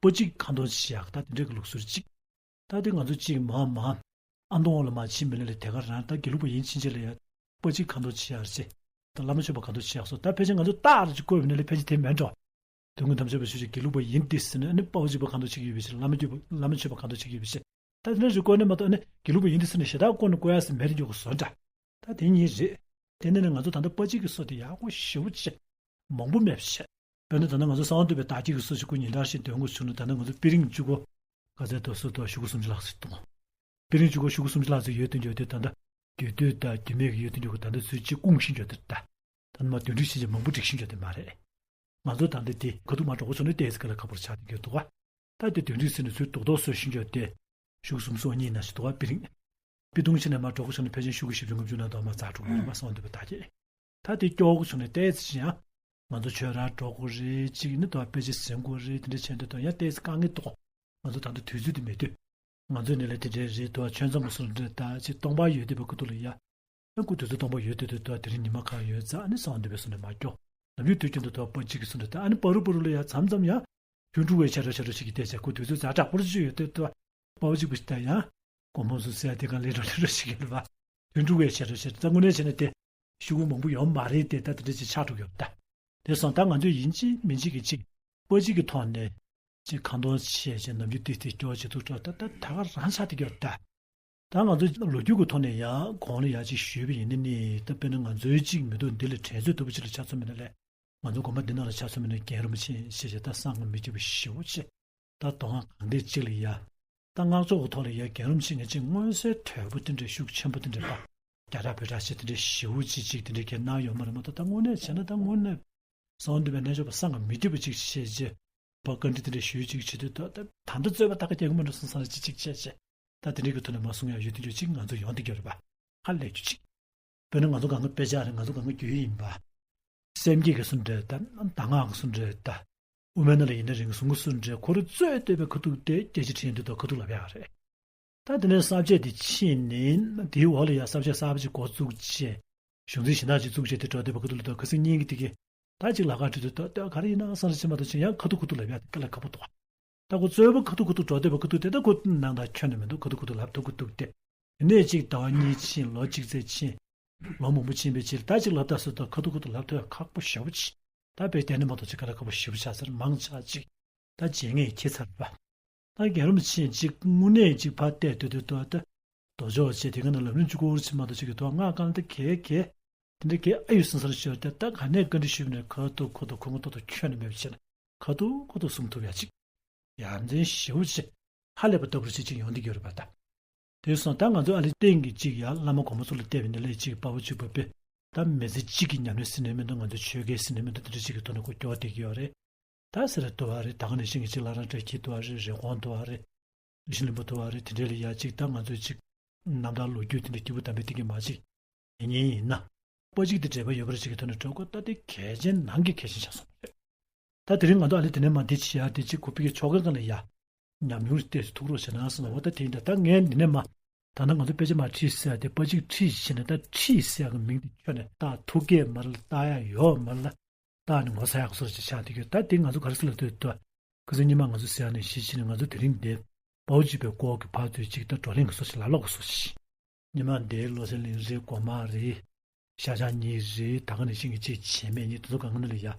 དཔའ་གཅིག་ཁ་འདོན་བྱེད་ཡག་ད་དེ་འདྲའི་གི་ལུགས་སྲོལ་གཅིག་ད་དེ་ང་ཚོ་གཅིག་མ་མ་ཨ་མདོ་ལ་མ་ཕྱིན་པ་ན་ལས་དེ་ག་རང་ད་དགེ་ལུགས་པ་ཡིན་ཕྱིན་ཆད་ལ་ཡ། དཔའ་གཅིག་ཁ་འདོན་བྱེད་ཡག་རེད་ཅེ། ད་བླ་མ་མཆོད་པ་ཁ་འདོན་བྱེད་ཡག་སོགས། ད་ཕལ་ཆེར་ང་ཚོ་རྟགས་རེ་ཅིག་བཀོད་པ་ན་ལས་ཕལ་ཆེར་དེ་མིན་འགྲོ། དོན་ཀུན་ཐམས་ཅད་པ་ཆོས་ཀྱི་དགེ་ལུགས་པ་ཡིན་ཏེ་ཟེར་ནས་ཨ་ནི་དཔའ་བོ་གཅིག་པ་ཁ་འདོན་བྱེད་ཀྱི་ཡོད་པའི་ཕྱིར། བླ་མ་མཆོད་པ་བླ་མ་མཆོད་པ་ཁ་འདོན་བྱེད་ཀྱི་ཡོད་པའི་ཕྱིར། ད་དེ་འདྲ་ཞིག་བཀོད་ནས་མ་གཏོགས་ཨ་ནི་དགེ་ལུགས་པ་ཡིན་ཏེ་ཟེར་ནས་ཞེ་དྲག་བཀོད་ནས་བཀོད་ཡ་ཟེར་མེད་དེ་འཇོག་གི་བཟོ་འདྲ། ད་དེ་གཉིས་རེད། དེ་ནས་ནི་ང་ཚོ་ད་ལྟ་དཔའ་གཅིག་གི་སྲོལ་དེ་ཡག་པོ་ཞེ་པོ་ཅིག་མང་པོ་མེད་པ་བྱས། དཔེར་ན་ད་ལྟ་ང་ཚོ་གསང་བ་འདུས་པའི་བདག་བསྐྱེད་ཀྱི་སྲོལ་ཞིག་སྐུ་ཉིན་ལྟར་བཞིན་འདོན་དགོས་བྱུང་ན། ད་ལྟ་ང་ཚོ་པི་རིང་བཅུ་དགུ། ག་ཚད་དུ་སུ་དང་ཤོག་གུ་སུམ་ཅུ་ལྷག་ཙམ་གཏོང་། པི་རིང་བཅུ་དགུ་ཤོག་གུ་སུམ་ཅུ་ལྷག་ཙམ་ཡོད་དུ་འཇོག་དུས་ད་ལྟ་དུས་སྟོད་དང་དུས་མེད་ཀྱི་ཡོད་དུ་འཇོག་གི་ད་ལྟ་ཚུལ་གཅིག་སྐུང་བཞིན་འཇོག་དུས་ད། ད་ནི་མ་དོན་འགྲིག་ཕྱིན་ཅི་མང་པོ་འགྲིག་བཞིན་འཇོག་དུས་མ་རེད། ང་ཚོ་ད་ལྟ་དེ་ཁ་ཐུག་མ་གྲོགས་པོ་ཚོ་ནི་ཏོག་ཙམ་དཀའ་ལས་ཁག་པོ་ཆགས་བསྡད་ཀྱི་འདུག་ག་ད་དེ་དོན་འགྲིག་ཟེར་ནས་ཚུལ་རྡོག་རྡོག་བཟོས་བཞིན་འཇོག་དེ། ཤོག་གུ་སུམ་ཅུ་སོ་གཉིས་ན་ཞིག་འདུག་ག་པི་རིང་། པི་ཏུང་ཕྱིན་ནས་མ་གྲོགས་པོ་ཚོ་ནི་ཕལ་ཆེར་ཤོག་གུ་བཞི་བཅུ་ལྔ་བཅུ་ནང་དུ་མ་ཛ་དྲུག་ཡོད་རེད་མ་སོང་འདུག་པ་ད་ཀྱེ། ད་དེ་སྐྱོ་པོ་བྱུང་ནས་ཏོག་ཙམ་ཞིག་ཡང་། ང་ཚོ་ཆོས་ར་འགྲོ་དགོས་རེད་ཅིག་ནི་དོ་དཔེ་ཆ་ཟིན་དགོས་རེད། དེ་འདྲ་བྱས་འདུག་དོ་ཡང་ཏོག་ཙམ་དཀའ་ངལ་འདུག་ང་ཚོ་ད་ལྟ་དུས་ཚོད་དེ་མེད་དུས། ང་ཚོ་ནི་ལས་དེ་འདྲའི་རེད་དོ། ཆོས་མཚམས་སུ་འདྲ་ད་ཅིག་སྟོང་པ་ཡོད་དུས་པ་ཁུ་ཐུག་ལ་ཡ། ཨ་ཁུ་དུས་ཚོད་སྟོང་པ་ཡོད་དུས་དུས་དོ་དེ་རིང་ཉི་མ་གང་ཡོད་ཙང་ཨ་ནི་སང་འདུག་པའི་སོ་ནས་མ་སྐྱོ། ནམ་རྒྱུན་དུས་རྒྱུན་དུ་དོ་དཔའ་གཅིག་གི་སོ་འདྲ་ད་ཨ་ནི་པ་རུ་པ་རུ་ལ་ཡ་མཚམས་མཚམས་ཡ། ཁྱོད་འཁྲུག་པའི་ཆ་རོ་ཆ་རོ་ཞིག་གིས་བལྟས་བྱས་ཁོ་དུས་ཚོད་ཛ་དྲག་པོ་ཞིག་ཡོད་དུས་དོ། དཔའ་བོ་གཅིག་པུ་ཞིག་ད་ཡང་། དགོང་མོ་སུ་སེ་ཡ་དེ་གང་ལས་འགྲོ་ལས་འགྲོ་ཞིག་ཡོད་པ། དོན་འགྲུབ་པའི་ཆེད་དུ་བྱས་ད་དངོས་གནས་བྱས་ན་དེ་ཤོག་གུ་མང་པོ་ཡོད་མ་རེད་དེ། ད་དེ་འདྲ་ཅིག་ཆགས་འགྲོ་གི་ཡོད་ད། དེ་སོང་ད་ང་ཚོས་ཡིན་གཅིག་མིན་གཅིག་གི་གཅིག་པོ་གཅིག་གི་ཐོག་ནས་གཅིག་ཁ་འདོན་བྱས་བྱས་ནམ་རྒྱུན་དེ་དེ་སྐྱོར་བྱེད་ཐུབ་འགྲོ་ད། ད་ད་ག་རང་ཆགས་བསྡད་ཀྱི་ཡོད་ད། ད་ང་ཚོ་ལོ་རྒྱུས་ཀྱི་ཐོག་ནས་ཡང་གོང་ལ་ཡང་ཅིག་ཞུས་པ་ཡིན་ན་ནི། ད་དཔེར་ན་ང་ཚོའི་ཅིག་མི་འདུག་འདི་ལ་དྲན་གསོ་ལྟ་བུ་ཅིག་ལ་ཆ་མཚོན་པ་ཡིན་ན་ལས། ང་ཚོ་དགོན་པ་འདི་ནང་ལ་ཆ་མཚོན་པ་ཡིན་ན་རྒན་རིན་པོ་ཆེ་ཞེས་བྱ་ད་བསམ་གྱིས་མི་ཁྱབ་པ་ཞེ་པོ་ཅིག་ད་དོ་སྣང་གང་ཐད་ཅིག་ལ་ཡ། ད་སྔགས་ཕྱོགས་ཀྱི་ཐོག་ལ་ཡ་རྒན་རིན་པོ་ཆེ་ངེད་ཅིག་མངོན་གསལ་དོད་པོ་དེ་འདྲའི་ཤུགས་ཆེན་པོ་དེ་འདྲའི་པ། རྒྱ་གྲགས་བོད་གྲགས་ཞེས་དེ་འདྲའི་ཞེ་པོ་ཅིག་ཅིག་དེ་འདྲའི་གས་གནང་ཡོད་མ་རེད་མ་གཏོགས། ད་དངོས་གནས་བྱས་ན་ད་དངོས་གནས་གསང་བ་འདུས་པའི་རྣལ་འབྱོར་པ་བསམ་གྱིས་མི་ཁྱབ་པ་ཅིག་བྱས་རྗེས་པ་བཀའ་འདྲི་དེ་འདྲའི་ཞུས་ཅིག་བྱེད་དུས་ད་ད་ད་ལྟ་རྩོད་པ་ད་ག་རྒྱག་གི་མི་འགྲོ་བསམ་བསམ་ཅིག་ཅིག་བྱས་བྱས། ད་དེ་འདྲའི་གི་ཐོག་ནས་མ་གསུང་ཡག་ཡོད་དེ་འདྲ་ཅིག་ང་ཚོ་ཡོང་བསྡད་ཀྱི་ཡོད་རེད་པ། ཧ་ལས་རྒྱུ་ཅིག་དཔེར་ན་ང་ཚོ་གང་ག་དཔེ་ཆ་རེད། ང་ཚོ་གང་ག་རྒྱུས་ཡོད་ཡིན་པ། སེམས་བསྐྱེད་ཀྱི་སུ་འདྲ་ད། གདམས་ངག་གི་སུ་འདྲ་ད། དབུ་མའི་ནང་ལ་ཡིན་ན་རིང་གཟུངས་ཀྱི་སུ་འདྲ་ཁོ་རང་རྩོད་བསྡད་པའི་ཁ་ཐུག་དེ་སྐད་ཆ་དྲིས་ཡོང་དུས་ད་ཁ་ཐུག་ལབ་ཡག་རེད། ད་དེ་ནས་ས་བཅད་དེ་ཕྱིན་ནས་དེའི་འོག་ལ་ཡང་ས་བཅད་གསར་པ་ཅིག་འགོ་བཙུགས་བྱས། གཞུང་འཛིན་གཞན་དག་ཅིག་བཙུགས་བྱས་དེ་འགྲོ་བསྡད་པའི་ཁ་ཐུག་ལ་ད་ཁ་སང་གཉིས་ཀྱི་དེ་གས་ད་ཅིག་ལབ་ཁ་བྲིས་དུས་ད་ལྟ་ག་རེ་ཡིན་ན་བསམ་རེ་ཕྱིན་མ་གཏོགས་ཅིག་ཡང་ཁ་ཐུག་ཁ་ཐུག་ལབ་ཡག་དེ་དཀའ་ལས་ཁག་པོ་འདུག་ད་ཁོ་རྩོད་པ་ཁ་ཐུག་ཁ་ཐུག་འགྲོ་བསྡད་པའི་ཁ་ཐུག་དེ་ད་ཁོ་ནང་ད་ཁྱོན་ནས་མི་འདུག་ཁ་ཐུག་ཁ་ཐུག་ལབ་ཐུབ་ཀྱི་འདུག་སྟེ། དེ་ནས་ཅིག་ཟླ་བ་གཉིས་ཕྱིན། ལོ་གཅིག་ཙམ་ཕྱིན། ལོ་མང་པོ་ཕྱིན་པའི་ཕྱིར་ད་ཅིག་ལབ་ད་སུ་ད་ཁ་ཐུག་ཁ་ཐུག་ལབ་ཐུབ་ཡག་ཁག་པོ་ཞེ་པོ་ཅིག་ད་དཔེ་དེ་ནས་མ་གཏོགས་ཅིག་དཀའ་ལས་ཁག་པོ་ཞེ་པོ་ཆགས་ཚར། མང་ཆགས་ཅིག་ད་བརྗེད་ངས་ཁྱེད་ཚར་བ། ད་རྒན་རིན་པོ་ཆེ་ཅིག་དངོས་གནས་ཅིག་ཕར་བལྟས་སྡོད་སྡོད་དུས་ད་དོ་ཅོག་བྱས་དེ་ག་ནང་ལམ་རིམ་གཅིག་སྐོར་ཕྱིན་མ་གཏོགས་ཅིག་གི་ཐོག་སྔགས་རྐང་དེ་གས་གས་དེ་འདྲ་གས་ཨ་ཡོད་སེམས་སར་ཤོར་ཏེ། ད་ག་ནས་བཀའ་འདྲི་ཞུས་པ་ནས་ཁ་ཐུག་ཁ་ཐུག་ཁོ་ཁོ་ཐུག་ཐུག་ཁྱོན་ནས་མེད་པ་བྱས་ནས་ཁ་ཐུག་ཁ་ཐུག་གསུང་ཐུབ་ཡག་ཅིག་ཡ་མཚན་ཞེ་པོ་ཅིག་ཧ་ལས་པ་ལྟ་བུ་ཞིག་ཅིག་ཡོང་བསྡད་ཀྱི་ཡོད་རེད་པ་ད། དེ་སོང་ད་ང་ཚོ་ཨ་ལི་སྟེང་གི་ཅིག་ཡ་བླ་མ་གོང་མ་ཚོ་ལ་བལྟས་པ་ཡིན་ན་ལས་ཅིག་དཔའ་བོ་གཅིག་པ་དཔེ་ད་མི་ཚེ་གཅིག་གི་ཉམས་ལེན་ཟེར་ནས་མི་འདུག་ང་ཚོ་ཆོས་སྐལ་ཟེར་ནས་མི་འདུག་དེ་འདྲ་ཅིག་གི་ཐོག་ནས་ཁོ་སྐྱོར་བསྡད་ཀྱི་ཡོད་རེད། ད་ཟེར་ར་འདུག་བ་རེད། ད་ག་ནང་བཞིན་གྱི་ཅིག་བླ་བྲང་བཀྲ་ཤིས་འདུག་བ་རེད། རི་ཀོན་འདུག་བ་རེད། རི་བཞིན་ལྷུན་པོ་འདུག་བ་རེད། དེ་འདྲ་ལ་ཡ་ཅིག་ད་ང་ཚོས་ཅིག་རྣམ་ཐར་ལོ་རྒྱུས་དེ་འདྲ་སྐྱིད་པོ་དམ་པའི་བསྟན་གྱི་མ་ཅིག་ཡིན་ཡིན་ཡིན་ན། པོ་གཅིག་དེ་འབྲེལ་བ་ཡོད་པ་རེད་ཅིག་གི་ཐོག་ནས་འགྲོ་དགོས། ད་དེ་གལ་ཆེན་ནང་གི་གལ་ཆེན་ཆགས་སོང་བ་རེད། ད་དེ་རིང་ང་ཚོ་ཨ་ལེ་དེ་ནས་མ་འདི་བྱེད་ཡ་དེ་ཅིག་ཁོ་པི་གི་ཕྱོགས་སྒང་ལ་ཡ། ཉམས་མྱོང་ཏོག་ཙམ་ཐུག་རོགས་བྱེད་ན་བསམ་ལ། འོ་ད་དེ་ཡིན་ད། ད་ངས་འདི་ནས་མ། ད་ལྟ་ང་ཚོ་དཔེ་ཆ་མ་ཁྲིད་ཟེར་ཡ་དེ་པོ་གཅིག་ཁྲིད་བྱས་ནས་ད་ཁྲིད་ཟེར་ཡ་གི་མིང་དེ་ཁྱོན་ནས་བཏགས་ཐུབ་ཀྱི་མ་རེད་ལ། བཏགས་ཡ་ཡོད་མ་རེད་ལ། བཏགས་ནས་ངོ་ཚ་ཡག་བཟོ་ཞིག་ཆགས་བསྡད་ཀྱི་ཡོད། ད་དེ་ང་ཚོ་ག་རེ་ཟེར་ལབ་དུས་ད། ཁ་སང་ཉི་མ་ང་ཚོ་ཟེར་ཡ་ནས་གཞི་བྱས་ནས་ང་ཚོ་དེ་རིང་འདིར་དཔའ་བོ་གཅིག་པའི་སྐོར་གྱི་ཕར་ཚུར་ཅིག་ད་བགྲོ་གླེང་གི་བཟོ་ཞིག་ལབ་ལོག་གི་བཟོ་ཞིག་ཉི་མ་འདིར་བློ་གསལ་གླིང་རེད། སྒོ་མང་རེད། ཤར་བྱང་གཉིས་རེད། ད་ག་ནང་བཞིན་གྱི་ཅིག་བྱེད་མེད་གཉིས་དེ་ཚོ་གང་ག་ནང་ལ་ཡ།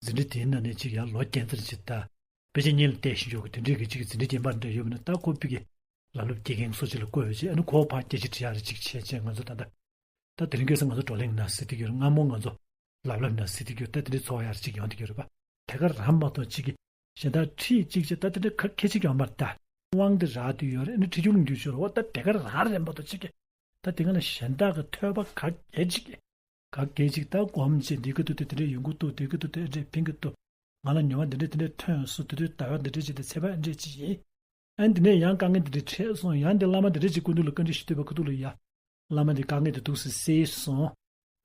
འཛིན་གྲྭ་དེའི་ནང་ནས་ཅིག་ཡ་ལོ་བརྒྱད་ཙམ་ཅིག་ད། དཔེ་ཆ་གཉིས་ལ་བལྟས་ཤིང་འཇོག་གི་དེ་འདྲའི་གི་ཅིག་འཛིན་གྲྭ་རྒན་པ་འདྲ་ཡོད་པ་ན་ད་ཁོ་པི་གི་ལ་སློབ་དགེ་རྒན་སོགས་ཅིག་ལ་བསྐོས་ཡོད་ཅེས། ཨ་ནི་ཁོ་ཕར་སྐད་ཆ་དྲི་ཡག་རེ་ཅིག་བྱས་བྱས་ང་ཚོ་ད་ལྟ། ད་དེ་རིང་ཁ་སང་ང་ཚོ་བགྲོ་གླེང་ན་ཟེར་དེ་གྱུར། སྔ་མོ་ང་ཚོ་ལབ་ལབ་ན་ཟེར་དེ་གྱུར། ད་དེ་འདྲའི་ཚོར་བ་ཡག་རེ་ཅིག་ཡོང་བསྡད་ཀྱི་ཡོད་རེད་པ། དེ་ག་རང་མ་གཏོགས་ཅིག་གི་གཞན་དག་ཁྲིད་ཅིག་བྱས་ད་དེ་འདྲ་ག་གལ་ཆེ་གི་ཡོད་མ་རེད་ད། དབང་དེ་རག་དུས་ཡོད་རེད། ཨ་ནི་ཁྲིད་རྒྱུ་ལུང་རྒྱུ་ཤོར་བ་ད་དེ་ག་རང་རེད་མ་གཏོགས་ཅིག་གི། ད་དེ་ག་ལ་གཞན་དག་གི་ཐོས་པ་ག་གལ་ཅིག་གི། ག་གལ་ཅིག་ད་སྒོམ་བྱས་འདི་ག་དུ་དེ་དེ་འདྲའི་ཡོང་གི་འདུག་དེ་ག་དུ་དེ་འདྲའི་ཕན་གི་འདུག་ང་ལ་མྱོང་བ་འདི་འདྲ་དེ་འདྲ་ཐོན་སོང་། དེ་དུས་ཟླ་བ་འདི་འདྲ་ཅིག་དང་ཚེས་པ་འདི་འདྲ་ཅིག་ཡིན། ཨ་འདི་ནས་ཡང་དཀའ་ངལ་འདི་འདྲ་འཕྲད་སོང་། ཡང་འདི་བླ་མ་འདི་འདྲ་ཅིག་སྐུ་མདུན་ལ་བཀའ་འདྲི་ཞུ་འདོད་པའི་ཁ་ཐུག་ལ་ཡ། བླ་མ་འདི་དཀའ་ངལ་འདི་འདུག་སེ་སེལ་སོང་།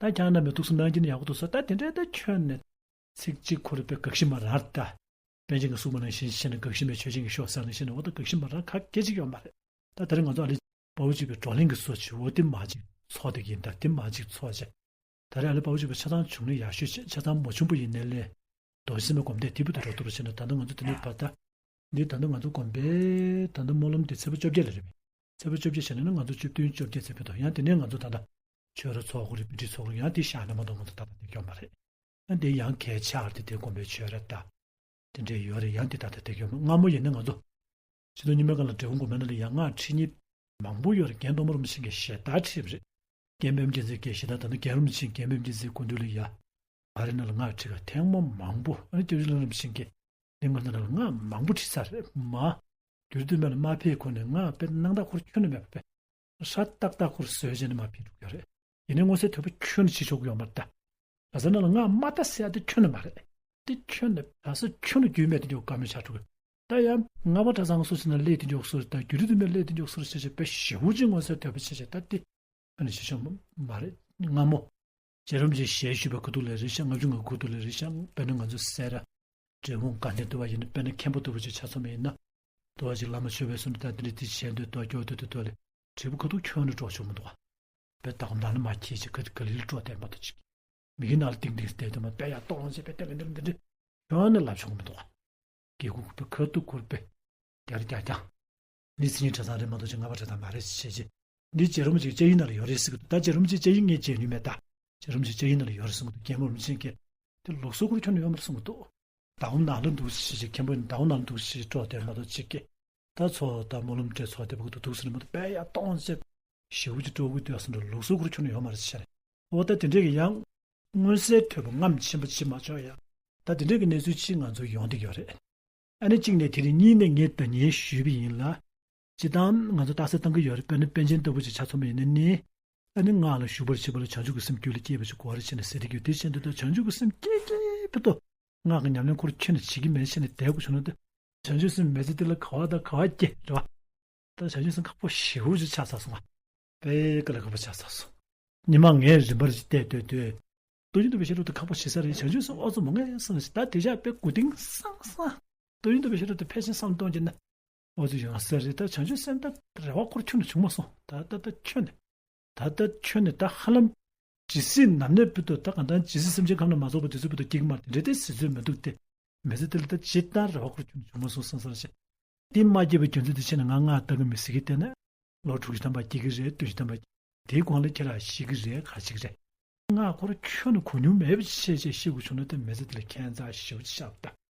ད་ཁྱེད་རྣམ་པས་ཐུགས་སུ་གནང་རྒྱུ་ནི་ཡག་པོ་འདུག་ཟེར། ད་དེ་འདྲའི་ད་ཁྱོན་ནས་ཚིག་གཅིག་ཁོ་རང་དཔེ་དགའ་ཞིམ་མ་རེད་ད། པཎ་ཆེན་གྱིས་གསུངས་པ་ནང་བཞིན་བྱས་ན་དགའ་ཞིམ་པའི་ཆོས་ཅན་གྱི་ཤོག་ཟེར་ནང་བཞིན་ནས་འོ་ད་དགའ་ཞིམ་མ་རེད། ག་གེ་ཅིག་ཡོད་མ་རེད། ད་དེ་རིང་ང་ཚོ་ཨ་ལེ་དཔའ་བོ་གཅིག་པའི་བགྲོ་གླེང་གི་བཟོ་ཅིག་འོ་དེ་མ་ཅིག་ཚོགས་དེ་ཡིན་ད། དེ་མ་ཅིག་ཚོགས་བྱས། ད་རེས་ཨ་ལེ་དཔའ་བོ་གཅིག་པའི་ཆ་ཚང་བྱུང་ན་ཡག་ཤོས་བྱས། ཆ་ཚང་མ་བྱུང་པ་ཡིན་ནའི་ལས། རྡོ་རྗེ་སེམས་དཔའི་སྒོམ་བཟླས་དེ་བུ་དུ་འགྲོ་ཐུབ་པ་བྱས་ན། ད་ལྟ་ང་ཚོ་དེ་ནས་བར་ད། འདི་ད་ལྟ་ང་ཚོ་དགོན་པའི་ད་ལྟ་སྨོན་ལམ་དེ་ཚེས་པ་བཅོ་བརྒྱད་ལ་རེད་པས། ཚེས་པ་བཅོ་བརྒྱད་བྱས་ན་ནི་ང་ཚོ་བཅུ་བདུན་བཅོ་བརྒྱད་ཚེས་པའི་ཐོག་ཡང་དེ་ནས་ང་ཚོ་ད་ལྟ་ཆོས་ར་ཚོགས་དགོས་རེད། དཔེ་ཁྲིད་ཚོགས་དགོས་རེད། ཡང་དེ་བཞག་ན་མ་གཏོགས་ང་ཚོ་ད་ལྟ་དེ་སྐྱོན་མ་རེད། ཡང་དེ་ཡང་གལ་ཆེ་བ་དེ་དེ་དགོན་པའི་ཆོས་ར་ད་དེ་འདྲས་ཡོད་རེད། ཡང་དེ་ད་ལྟ་དེ་སྐྱོན་མ། སྔ་མོ་ཡིན་ན་ང་ཚོ་སྤྱི་ཚོགས་རྙིང་མའི་སྒང་ལ་འབྲས་སྤུངས་དགོན་པའི་ནང་ལ་ཡང་སྔགས་ཁྲིད་མཁན་མང་པོ་ཡོད་རེད། རྒན་གཏོང་མ་རིན་པོ་ཆེ་གིས་ཞལ་ཏ་ཁྲིད་པ་རེད། རྒན་པདྨ་རྒྱལ་མཚན་གྱིས་ཞལ་ཏ་ད་ནི་རྒན་རིན་པོ་ཆེ་རྒན་པདྨ་རྒྱལ་མཚན་སྐུ་མདུན་ལ་ཡ། བ་རི་ནང་ལ་སྔགས་ཁྲིད་ག་ཐེངས་མ་མང་པོ། ཨ་ནི་སྐྱབས་རྗེ་བླ་རིན་པོ་ཆེ་གིས་གླིང་ག་ནང་ལ་སྔགས་མང་པོ་ཁྲིད་ཚར་རེད་མ། རྒྱུད་སྟོད་སྨད་ལ་མ་ཕེབས་གོང་ནས་སྔགས་དཔེ་སྣང་དག་ཁོ་རང་ཁྱོན་ནས་མེད་པ་དཔེ། ཧྲ་ཏག་ཏག་ཁོ་རང་བཟོས་བྱས་ནས་མར་ཕེབས་འགྲོ་གི་ཡོད་རེད། ཡིན་ནའི་མངོན་གསལ་དོད་པོ་ཁྱོན་ནས་བྱེད་ཆོག་གི་ཡོད་མ་རེད་ད། ག་ས་ནང་ལ་སྔགས་མ་ལྟ་ཟེར་ཡ་དེ་ཁྱོན་ནས་མ་རེད། དེ་ཁྱོན་ནས་ག་ས་ཁྱོན་ནས་རྒྱུས་མེད་དེ་འཇོག་བཀའ་མོལ་ཆགས་འགྲོ་གི། ད་ཡང་ལྔ་པ་གྲྭ་ཚང་སོ་སོ་ན་སླེབས་དེ་འཇོག་སོ་རེད། ད་རྒྱུད་སྟོད་སྨད་སླེབས་དེ་འཇོག་སོ་རེད་ཟེར་བྱས་དཔེ་ཞེ་པོ་ཅིག་མངོན་གསལ་དོད་པོ་བྱས་བྱས་ད་དེ། ཨ་ནི་ཞེ་ཆུང་མ་རེད། སྔ་མོ་རྗེ་རིན་པོ་ཆེས་ཞལ་བཞུགས་པའི་ཁ་ཐུག་ལ་རེད་ཤག་ལྔ་བཅུ་ང་དགུ་ཁ་ཐུག་ལ་རེད་ཤག་དཔེར་ན་ང་ཚོ་སེ་ར་འབྲས་སྤུངས་དགའ་ལྡན་འདུལ་བ་ཡིན་ན། དཔེར་ན་མཁན་པོ་ལྟ་བུ་ཅིག་ཆ་མཚོན་པ་ཡིན་ན། འདུལ་བ་ཅིག་བླ་མ་མཆོད་པའི་གསུང་དུ་ད་དེ་འདྲ་དེ་བྱས་འདུག་ཏོ་སྐྱོ་དུ་དུ་ཏོ་ལེ། དྲིལ་བུ་ཁ་ཐུག་ཁྱོན་ནས་སྒྲོག་ཆོག་མི་འདུག་ག་དཔེ་ད་གོམ་དང་ནི་མ་ཁྱེད་ཅིག་ག་དེ་ག་ལི་ལི་སྒྲོག་བསྡད་མ་གཏོགས་ཅིག་མི་གི་ནང་ལ་ཏིང་ཏིང་བསྡད་དུ་མ་དཔེ་ཡར་གཏོང་བྱས་དཔེ་དེ་ལ་འདི་འདྲ་འདི་འདྲ་ཁྱོན་ནས་ལབ་ཆོག་མི་འདུག་ག་དགེ་སྐོས་ཁུར་པའི་ཁ་ཐུག་ཁུར་པའི་རྒྱ་རེ་རྒྱ་རྒྱ། ནི་སེར་སྐྱ་གྲྭ་ཚང་རེད་མ་གཏོགས་ཅིག་ལྔ་པ་གྲྭ་ཚང་མ་རེད་ཞེས་བྱས། འདི་རྗེ་རིན་པོ་ཆེ་ལྕགས་ཡིག་ནང་ལ་ཡོད་རེད་ཟེར་གི་འདུག་ད་རྗེ་རིན་པོ་ཆེ་ལྕགས་ཡིག་ངས་མཇལ་མྱོང་མེད་ད། རྗེ་རིན་པོ་ཆེ་ལྕགས་ཡིག་ནང་ ལ་ཡོད་རེད་གསུང་གི་འདུག་རྒན་པོ་རིན་པོ་ཆེ་མཁན་དེ་ལུགས་སྲོལ་སྐོར་ཁྱོན་ནས་ཡོད་མ་རེད་གསུང་གི་འདུག་ཟླ་འོག་ནང་ལ་འདུག་ཟེར་བྱས་མཁན་པོ་ཡིན་ཟླ་འོག་ནང་ལ་འདུག་ཟེར་བྱས་དཀྲོགས་བསྡད་མ་གཏོགས་ཅིག་གི་ད་ཚོ་ད་སྨོན་ལམ་སྤྲད་ཚོགས་བསྡད་པ་གི་འདུག་འདུག་ཟེར་ནས་མ་གཏོགས་དཔེ་ཡར་གཏོང་བྱས་ཞེ་པོ་ཅིག་དཀྲོག་གི་འདུག་ཟེར་འདྲ་ལུགས་སྲོལ་སྐོར་ཁྱོན་ནས་ཡོད་མ་རེད་ཟེར་བྱས་ནས་འོ་ད་དེ་འདྲས་ཀྱི་ཡང་མངོན་གསལ་དོད་པོ་རྔམ་ཆེན་པོ་བྱེད་མ་ཆོག་ཡ། ད་དེ་འདྲས་ཀྱི་གནས་ཚུལ་ཅིག་ང་ཚོ་ཡོང་བསྡད་ཀྱི་ཡོད་རེད། ཨ་ནི་གཅིག་ནས་དེ་རིང་གཉིས་ནས་ངས་ད་ཉན་ཞུས་པ་ཡིན་ལ། སྤྱིར་བཏང་ང་ཚོ་རྟགས་གསལ་བཏང་གི་ཡོད་རེད། དཔེར་ན་པཎ་ཆེན་ལྟ་བུ་ཞིག་ཆ་མཚོན་པ་ཡིན་ན་ནི། ཨ་ནི་སྔགས་ལ་ཞུགས་པར་བྱེད་པ་ལ་བྱང་ཆུབ་ཀྱི་སེམས་རྒྱུད་ལ་སྐྱེས་པ་ཞིག་དགོས་རེད་ཅེས་ནས་ཟེར་གྱི་ཡོད་དེ་བཞིན་དུ་ད་བྱང་ཆུབ་ཀྱི་སེམས་སྐྱེ་སྐྱེ་བུ་དུ་སྔགས་ཀྱི་ཉམས་ལེན་ཁོ་ར་ཁྱོན་ནས་བྱེད་ཀྱི་མེད་ཅེས་ནས་བསྡད་དགོས་བྱུང་ན་ད། བྱང་ཆུབ་སེམས་མེད་ཚེ་དེ་ལ་ག་བ་དང་ག་བ་སྐྱེ་རེད་བ། ད་བྱང་ཆུབ་སེམས་ཁག་པོ་ཞེ་པོ་ཅིག་ཆགས་ཚར་སོང་བ། དཔེ་དཀའ་ལས་ཁག་པོ་ཆགས་ཚར་སོང་། ཉི་མ་ངས་རིམ་པར་ཅིག་བལྟས་བལྟས་བལྟས། སྟོང་ཉིད་རྟོགས་པའི་ཤེས་རབ་ཁག་པོ་ཞེ་ས་རེད། བྱང་ཆུབ་སེམས་ཨོ་ཙམ་མང་ངེས་སོང་ཞིག་ད་དེ་བཞག་དཔེ་མགོ་རྟིང་སང་སང་། སྟོང་ཉིད་རྟོགས་པའི་ཤེས་རབ་དེ་ཕལ་ཆེར་བསམ་གཏོང་རྒྱུ་ན། ཨོ་ཙི་ཡོང་ས་རེད། ད་བྱང་ཆུབ་སེམས་ད་རེ་བ་འཁོར་ཁྱོན་ནས་བྱུང་མ་སོང་། ད་ད་ད་ཁྱོན་ནས། ད་ལྟ་ཁྱོད་ནི་ད་ཧ་ལམ་ཇི་སྲིད་ནམ་གནས་བུད་དོ་ད་གང་ལྟར་ཇི་སྲིད་སེམས་ཅན་ཁམས་ལ་མ་རྫོགས་པ་དེ་ཚོའི་བུད་དོ་སྐྱེ་གི་མ་རེད་དེ་འདྲ་དེ་ཟེར་ཚོད་མི་འདུག་སྟེ། མི་ཚེ་དེ་ལ་ད་ཇི་ལྟར་རེ་བ་འཁོར་ཁྱོད་ནི་བྱུང་མ་སོང་བསམ་བསམ་ཞེས། དེ་མ་སྐྱེས་པའི་རྒྱུ་མཚན་དེ་ཕྱིན་ན་ང་སྔགས་ལྟ་གི་མི་སྲིད་ཀི་བལྟས་ན། ལོ་དྲུག་ཅུ་ཐམ་པ་སྐྱེ་གི་རེད་བདུན་ཅུ་ཐམ་པ། དེའི་གོང་ལ་ཁྱེད་རང་ཤི་གི་རེད་ག་ཤི་གི་རེད། སྔགས་འཁོར་ཁྱོད་ནི་གོ་མྱོང་མེད་པ་ཆེ་ཆེ་ཤི་དགོས་བྱུང་ན་དེ་མི་ཚེ་དེ་ལ་ཁྱད་མཚར་ཞེ་པོ་ཅིག་ཆགས་པ་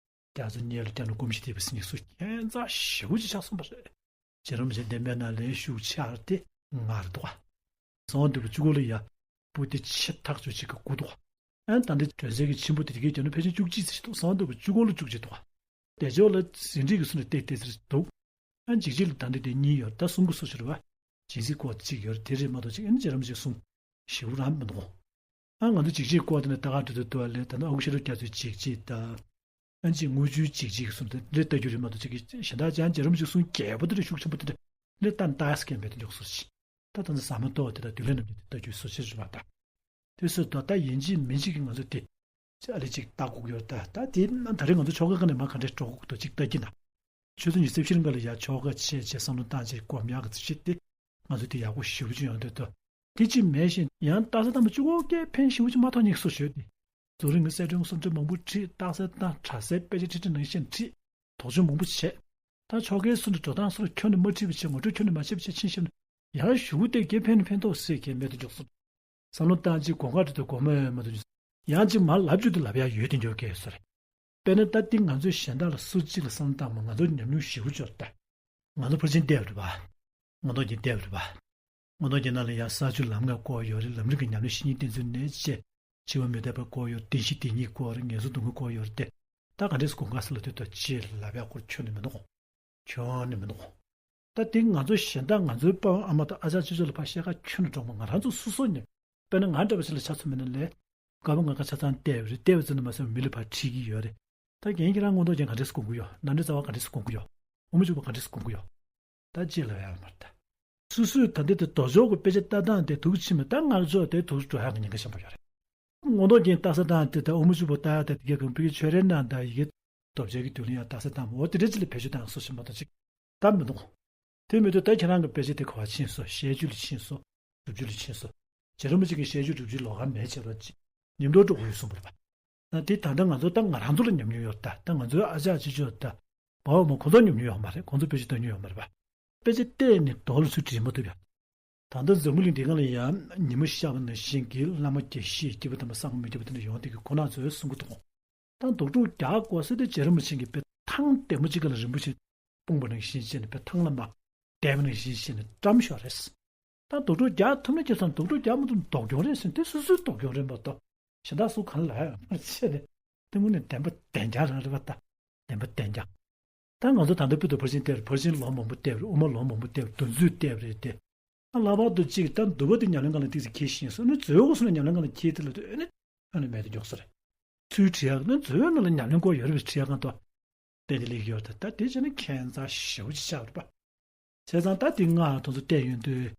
ད། རྒྱ་མཚོ་སྙེད་ལ་བསྐྱལ་ན་སྐོམ་ཤི་དེ་བས་སྙེག་སུ་ཁྱད་མཚར་ཞེ་པོ་ཅིག་ཆགས་སོང་བ་རེད། རྗེ་རིན་པོ་ཆེ་བདེན་པའི་ནང་ལས་ཤུགས་ཆེ་བ་དེ་ང་རེད་འདུག་ག་གསང་བ་འདུས་པ་བཅུ་སྐོར་ལ་ཡ། སྤུ་དེ་ཆེ་ཐག་ཆོད་ཅིག་གི་སྐུ་འདུག་ག་ཨན་ད་འདི་དྲོད་ཚད་ཀྱི་ཆེན་པོ་དེ་དེ་གའི་རྒྱབ་ན་ཕལ་ཆེར་བཅུ་གཅིག་ཙམ་ཞིག་འདུག་གསང་བ་འདུས་པ་བཅུ་སྐོར་ལ་བཅུ་གཅིག་འདུག་ག་བདེ་མཆོག་ལ་ཟིན་བྲིས་ཀྱི་གསུང་ནས་བལྟས་བལྟས་ཟེར་འདུག་ཨན་འཇིགས་བྱེད་ལ་ད་འདི་དེ་གཉིས་ཡོད་ད་གསུང་གི་སོ་ཕྱིར་བ། སྦྱིན་སྲེག་སྐོར་གཅིག་ཡོད་རེད་དེ་རེད་མ་གཏོགས་གཅིག་ཨན་རྗེ་རིན་པོ་ཆེ་གསུང་། ཞེ་པོ་རང་མི་འདུག་ཨ་ང་ཚོ་འཇིགས་བྱེད་སྐོར་དེ་ནས་ད་ག་འགྲོ་དུ་དུ་བ་ལས་ད་ནི་ཨ་ཁུ་ཤེས་རབ་རྒྱ་མཚོའི་འཇིགས་བྱེད་ད། ཨ་ནི་དངུལ་ཆུའི་འཇིགས་བྱེད་ཀྱི་གསུང་དེ་འདྲ་ལྟ་རྒྱུ་རེད་མ་གཏོགས་ཅིག་གི་གཞན་དག་ཅང་རྗེ་རིན་པོ་ཆེ་གསུང་རྒྱས་པོ་དེ་འདྲ་ཤུགས་ཆེན་པོ་དེ་འདྲ་ལས་གཏན་ཏག་སྐད་མེད་དུ་འཇོག་སོང་ཞིག་ད་ད་ནི་ཟ་མ་ཏོག་དེ་དག་དུས་ལས་རྣམས་ཀྱི་དེ་ལྟ་རྒྱུའི་སོ་ཕྱིར་རེད་པ་ད། དེ་སོ་ད་ད་ཡིན་གཅིག་མིན་གཅིག་གི་ང་ཚོ་དེ་ཅི་ཨ་ལེ་ཅིག་ལྟ་དགོས་ཀྱི་ཡོད་ད་ད་དེ་ད་རེས་ང་ཚོ་ཆོ་ག་ག་ནས་མ་ག་འདྲས་འགྲོ་དགོས་ཀྱི་འདུག་ཅིག་ལྟ་གི་ན། ཆུ་ཚོད་ཉི་ཤུ་རྩ་བཞིར་འགའ་ལ་ཡ་ཆོ་ག་བྱས་བྱས་བསམ་བློ་བཏང་བྱས་སྒོམ་ཡག་གི་ཚུལ་བྱེད་དེ་ང་ཚོ་དེ་ཡག་པོ་ཞེ་པོ་ཅིག་ཡོང་འདོད་དོ། དེ་ཅིག་མེད་བཞིན་ཡང་རྟགས་གསལ་དང་པོ་གཅིག་པོ་སྐད་ཕན་ཞེ་པོ་ཅིག་མ་ཐོགས་ཉིག་སོ་ཞོད་དེ། རྫོགས་རིམ་གྱི་གསལ་སྒྲོན་སུམ་ཅུ་མང་པོ་ཁྲིད་རྟགས་གསལ་དང་གྲྭ་གསལ་དཔེ་ཆ་ཁྲིད་ཁྲིད་ནང་བཞིན་ཁྲིད། དོགས་གཅོད་མང་པོ་བྱས། ད་ཆོ་གའི་སུ་འདྲ་འགྲོ་སྟངས་སུ་ཁྱོན་ནས་མ་ཁྲིད་པ་བྱས་ངོ་སྤྲོད་ཁྱོན་ནས་མ་བྱས་པ་བྱས་ཕྱིན་ཞབས་ནས་ཡང་ཞུ་བོ་སྟེར་གྱི་ཕན་ནས་ཕན་ཐོགས་སྲིད་ཀྱི་མེད་དུ་འཇོག་སོང་། བསམ་བློ་བཏང་ཅིག་གོ་འགག་འདྲ་དུ་གོ་མ་ཡོད་མ་དུ་ཡང་ཅིག་མར་ལབ་རྒྱུ་དུ་ལབ་ཡག་ཡོད་དེ་འཇོག་གས་སོ་རེད། དཔེར་ན་ད་ལྟའི་ང་ཚོས་གཞན་དག་ལ་སུ་གཅིག་ལ་བསམ་བློ་བཏང་མ་ང་ཚོ་ཉམས་མྱོང་ཞེ་པོ་ཅིག་ཡོད་རེད་ད། ང་ཚོ་ཕར་ཕྱིན་བལྟས་པ་རེད་པ། མངོན་རྟོགས་རྒྱན་བལྟས་པ་རེད་པ། མངོན་རྟོགས་རྒྱན་ནང་ལ་ཡང་ས་བཅུ་ལམ་ལྔ་བསྐོར་ཡོད་རེད། ལམ་རིམ་གྱི་ཉམས་ལེན་བཤེས་གཉེན་བསྟེན་ཚུལ་ནས་བཅས་འཆི་བ་མི་རྟག་པ་བསྐོར་ཡོད་རེད། བདེན་བཞི་བདེན་གཉིས་བསྐོར་རེད། ངན་སོང་སྡུག་བསྔལ་བསྐོར་ཡོད་རེད་དེ། ད་ག་འདྲས་སུ་གོ་འགག་ས་ལ་དུས་ད་ཅེས་ལབ་ཡག་སྐོར་ཁྱོན་ནས་མི་འདུག་ཁྱོན་ནས་མི་འདུག་ད་དེ་ང་ཚོ་གཞན་དག་ང་ཚོའི་པ་ཨ་མ་དང་ཨ་ཅག་ཅི་ཅོ་ལ་ཕར་བཤད་ཁ་ཁྱོན་ནས་འགྲོ་མ་ང་རང་ཚོ་སོ་སོ་ནས་དཔེར་ན་ང་འདྲ་བ་ཞིག་ལ་ཆ་མཚོན་མེད་ན་ལས། དགའ་པོ་ང་ཁ་ཆ་ཚང་བལྟས་པ་རེད། བལྟས་པ་ཙམ་དུ་མ་ཟད་མི་ལ་ཕར་ཁྲིད་ཀྱི་ཡོད་རེད། ད་རྒན་ཁྱེད་རང་མངོན་རྟོགས་རྒྱན་ག་འདྲས་སུ་སྒོམ་གྱི་ཡོད། ནང་འདྲེན་རྩ་བ་ག་འདྲས་སུ་སྒོམ་གྱི་ཡོད། དབུ་མ་འཇུག་པ་ག་འདྲས་སུ་སྒོམ་གྱི་ཡོད། ད་ཅི་ལབ་ཡག་མ་རེད་ད། སོ་སོས་ད་འདི་དེ་དོ་ཅོག་གི་དཔེ་ཆ་ལྟ་སྟངས་དེ་དུག་ཕྱིན་མ་ད་ངར་ཅོག་དེ་དུག་འགྲོ་ཡག་གི་ཉེན་ཁ་ཆེན་པོ་ཡོད་རེད། མངོན་རྟོགས་རྒྱན་ལྟ་ས་སྟངས་དེ་ད་དབུ་མ་འཇུག་པ་ལྟ་ཡག་དེ་དེ་གའི་གང་ཕ་གི་ཆོས་རའི་ནང་ད་ཡི་གེ་རྡོ་རྗེ་གི་མདུན་ལ་ཡང་ལྟ་ས་དང་འོ་དེ་འདྲ་ཅིག་ལ་བེད་སྤྱོད་བཏང་སོ་ཞིག་མ་གཏོགས་ཅིག་ད་མི་འདུག་དེ་མི་འདུག་ད་ཁྱེད་རང་གི་དཔེ་ཆ་དེ་ག་བ་ཕྱིན་སོང་། བཤད་རྒྱུད་ལ་ཕྱིན་སོང་། སྒྲུབ་རྒྱུད་ལ་ཕྱིན་སོང་། རྗེ་རིན་པོ་ཆེ་གི་བཤད་རྒྱུད་སྒྲུབ་རྒྱུད་ལོགས་ཀ་མེད་བྱས་རོགས་ཅིག་ཉིན་ཐོ་འགྲོ་དགོས་ཡོད་གསུངས་པ་རེད་པ། ད་དེ་ད་ལྟ་ང་ཚོ་ད་ང་རང་ཚོ་ལ་ཉམས་མྱོང་ཡོད་ད། ད་ང་ཚོའི་ཨ་ཅག་ཅི་ཅོ་ད། བའོ་མ་ཁོང་ཚོ་ཉམས་མྱོང་ཡོད་མ་རེད། ཁོང་ཚོ་དཔེ་ཆ་ལྟ་མྱོང་ཡོད་མ་རེད་པ། དཔེ་ཆ་བལྟས་ནས་དོགས་ལ་ཚུར་དྲིས་མ་ཐུབ་ཡ། ད་ལྟ་འཛམ་བུ་གླིང་འདི་སྒང་ལ་ཡང་ཉི་མ་ཤར་བ་ནང་བཞིན་གྱི་བླ་མ་དགེ་བཤེས་སྐྱིད་པོ་དམ་པ་སངས་མི་སྐྱིད་པོ་དེ་འདྲ་ཡོང་བསྡད་ཀྱི་ཁོ་ན་ཚོས་གསུང་གི་འདུག་ད་རྡོག་ཕྲུག་རྒྱག་དགོས་ཟེར་ཏེ་རྗེ་རིན་པོ་ཆེ་གིས་དཔེ་ཐང་ལྟད་མོ་གཅིག་ག་ལ་རིན་པོ་ཆེ་སྤུངས་པ་ནང་བཞིན་བྱས་ནས་དཔེ་ཐང་ལ་མ་བསྡད་པ་ནང་བཞིན་བྱས་ནས་བཀྲམ་ཤོག་རེད། ད་རྡོག་ཕྲུག་རྒྱག་ཐུབ་ན་ཁྱེད་ཚོ་རྡོག་ཕྲུག་རྒྱག་མ་ཐུབ་ན་སྡུག་གྱོང་རེད་ཟེར་ཏེ་སོ་སོའི་སྡུག་གྱོང་རེད་མ་གཏོགས་གཞན་དག་སུ་གང་ལ་ཡང་མ་བྱས་ནས་དེ་དངོས་གནས་བདེན་པ་བདེན་རྐྱང་རང་རེད་པ། ད་བདེན་པ་བདེན་རྐྱང་། ད་ང་ཚོ་ད་ལྟ་ཕུལ་དུ་ཕར་ཕྱིན་བལྟས་རེད། ཕར་ཕྱིན་ལོ་མང་པོ་བལྟས་རེད། དབུ་མ་ལོ་མང་པོ་བལྟས་རེད། འདུ་འཛི་བལྟས་རེད་དེ། ཨ་ལྷག་པར་དུ་གཅིག་ད་འདུལ་བ་དེ་ཉམས་ལེན་སྒང་ལ་ཏོག་ཙམ་འཁྱེར་ཤེས་སོང་ན་རྫོགས་སྐུ་སོང་ན་ཉམས་ལེན་སྒང་ལ་འཁྱེར་དེ་ལ་དོན་ནི་ཨ་ནི་མེད་དུ་འཇོག་ས་རེད། ཚུལ་ཁྲིད་ཡག་ན་རྫོགས་ན་ལ་ཉམས་ལེན་སྐོར་ཡོད་རེད་པས་ཁྲིད་ཡག་གང་དུ་བསྟན་ཏེ་ལེགས་ཡོད་ད། ད་དེ་བྱས་ན་ཁྱད་མཚར་ཞེ་པོ་ཅིག་ཆགས་རེད་པ། བྱས་ཙང་ད་དེ་ང་དང་ཚོ་བལྟས་ཡོང་དུས་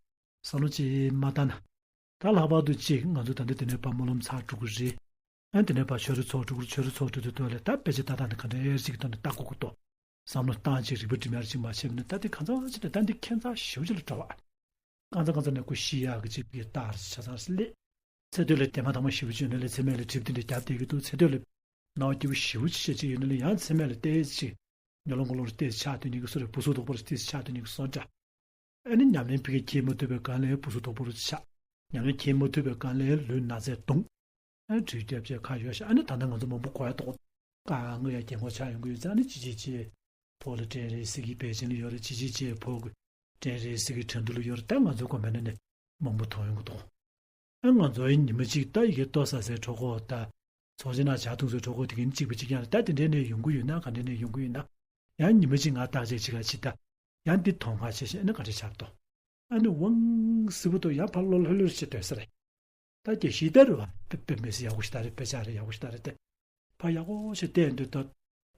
བསམ་བློ་ཅིག་མ་བཏང་ན། ད་ལྷག་པར་དུ་གཅིག་ང་ཚོ་ད་ལྟ་དེ་ནས་ཕར་སྨོན་ལམ་ཚར་འགྲོ་གི་རེད། ཨ་དེ་ནས་ཕར་ཆོས་ར་ཚོགས་འགྲོ་གི་རེད། ཆོས་ར་ཚོགས་འགྲོ་དུས་ཐོག་ལ་ད་དཔེ་ཆ་ལྟ་སྟངས་དེ་ག་འདྲ་ཡོད་ཅིག་གི་ཐོག་ནས་ལྟ་དགོས་ཀྱི་འདུག་བསམ་བློ་བཏང་ཅིག་རིག་པ་སྒྲིམ་ཡག་ཅིག་མ་བྱས་པ་ནི་ད་དེ་གང་ཚང་ཅིག་ནས་ད་འདི་ཁྱད་མཚར་ཞེ་པོ་ཅིག་ལ་འགྲོ་བ། གང་ཚང་གང་ཚང་ནས་ཁོ་ཤི་ཡག་གི་ཅིག་གི་རྟགས་རེ་ཆ་ཚང་ཞིག་སླེབས། ཚེ་སྟོད་ལ་དེ་མ་དང་མ་ཞེ་པོ་ཅིག་ཡོད་ན་ལས་ཚེ་སྨད་ལ་གྲིབ་དེ་འདྲ་རྒྱབ་བསྡད་ཀྱི་འདུག་ཚེ་སྟོད་ལ་སྣང་བ་སྐྱིད་པོ་ཞེ་པོ་ཅིག་བྱས་ཅིག་ཡོད་ན་ལས་ཡང་ཚེ་སྨད་ལ་ལྟས་ཅིག་ཉོ་ལོང་གོ་ལོང་རེ་ལྟས་ཆགས་སྡོད་ཉིན་གྱི་སོ་རེ་བུ་སོ་དོག་པོ་རེ་ལྟས་ཆགས་སྡོད་ཉིན་གྱི་སོ་འདྲ། ཨ་ནི་ཉམས་ལེན་ཕ་གིར་འཁྱེར་མ་ཐུབ་པའི་སྒང་ལ་བུ་ཚ་དོག་པོ་རུ་ཆགས། ཉམས་ལེན་འཁྱེར་མ་ཐུབ་པའི་སྒང་ལ་ལུས་ན་ཚས་གདུང་། ཨ་ནི་གྲི་རྒྱབ་བྱས་ཁ་ཡོད་ཤག་ཨ་ནི་ད་ལྟ་ང་ཚོ་མང་པོ་གོ་ཡ་དོག་དཀའ་ངལ་ཡ་རྒན་གོག་ཆགས་ཡོང་གི་ཡོད་ཙང་ཨ་ནི་ཅི་བྱེད་ཅེས། ཕོ་ལ་སྐྲན་རེ་སི་གི་བད་ཅན་ལ་ཡོད་རེད། ཅི་བྱེད་ཅེས་ཕོ་གི་སྐྲན་རེ་སི་གི་ཁྲག་འདུ་ལ་ཡོད་རེད། ད་ང་ཚོ་གོ་མེད་ན་ནི་མང་པོ་མཐོང་ཡོང་གི་འདུག་ཨ་ང་ཚོ་ཡི་ཉི་མ་གཅིག་ད་ཡི་གེ་ལྟོ་ཟ་སའི་གྲོད་ཁོག་ད། ཚོགས་ཆེན་ནང་ཇ་འཐུང་སའི་གྲོད་ཁོག་དེ་གིན་གཅིག་པ་གཅིག་རྐྱང་རེད། ད་དེ་འདྲའི་ནས་ཡོང་གི་ཡོད་ན་ག་འདྲའི་ནས་ཡོང་གི་ཡོད་ན། ཡང་ཉི་མ་གཅིག་ང་བརྟག་དཔྱད་བྱེད་ག་ཕྱིན་ད། ཡང་འདི་མཐོང་ག་བྱེད་བཞིན་ཨ་ནི་ག་འདྲ་ཆགས་འདུག་ཨ་ནི་དབང་སི་བུ་དུ་ཡང་ཕར་ལོ་ལྷོད་ལྷོད་བྱེད་སྡོད་ས་རེད། ད་དེ་ཞིག་ད་རེད་བ། དཔེ་དཔེ་མི་སྲིད་ཡག་པོ་ཞིག་ད་རེད། དཔེ་ཆ་རེད་ཡག་པོ་ཞིག་ད་རེད་དེ། ཕར་ཡག་པོ་ཞིག་བལྟས་འདུག་ད།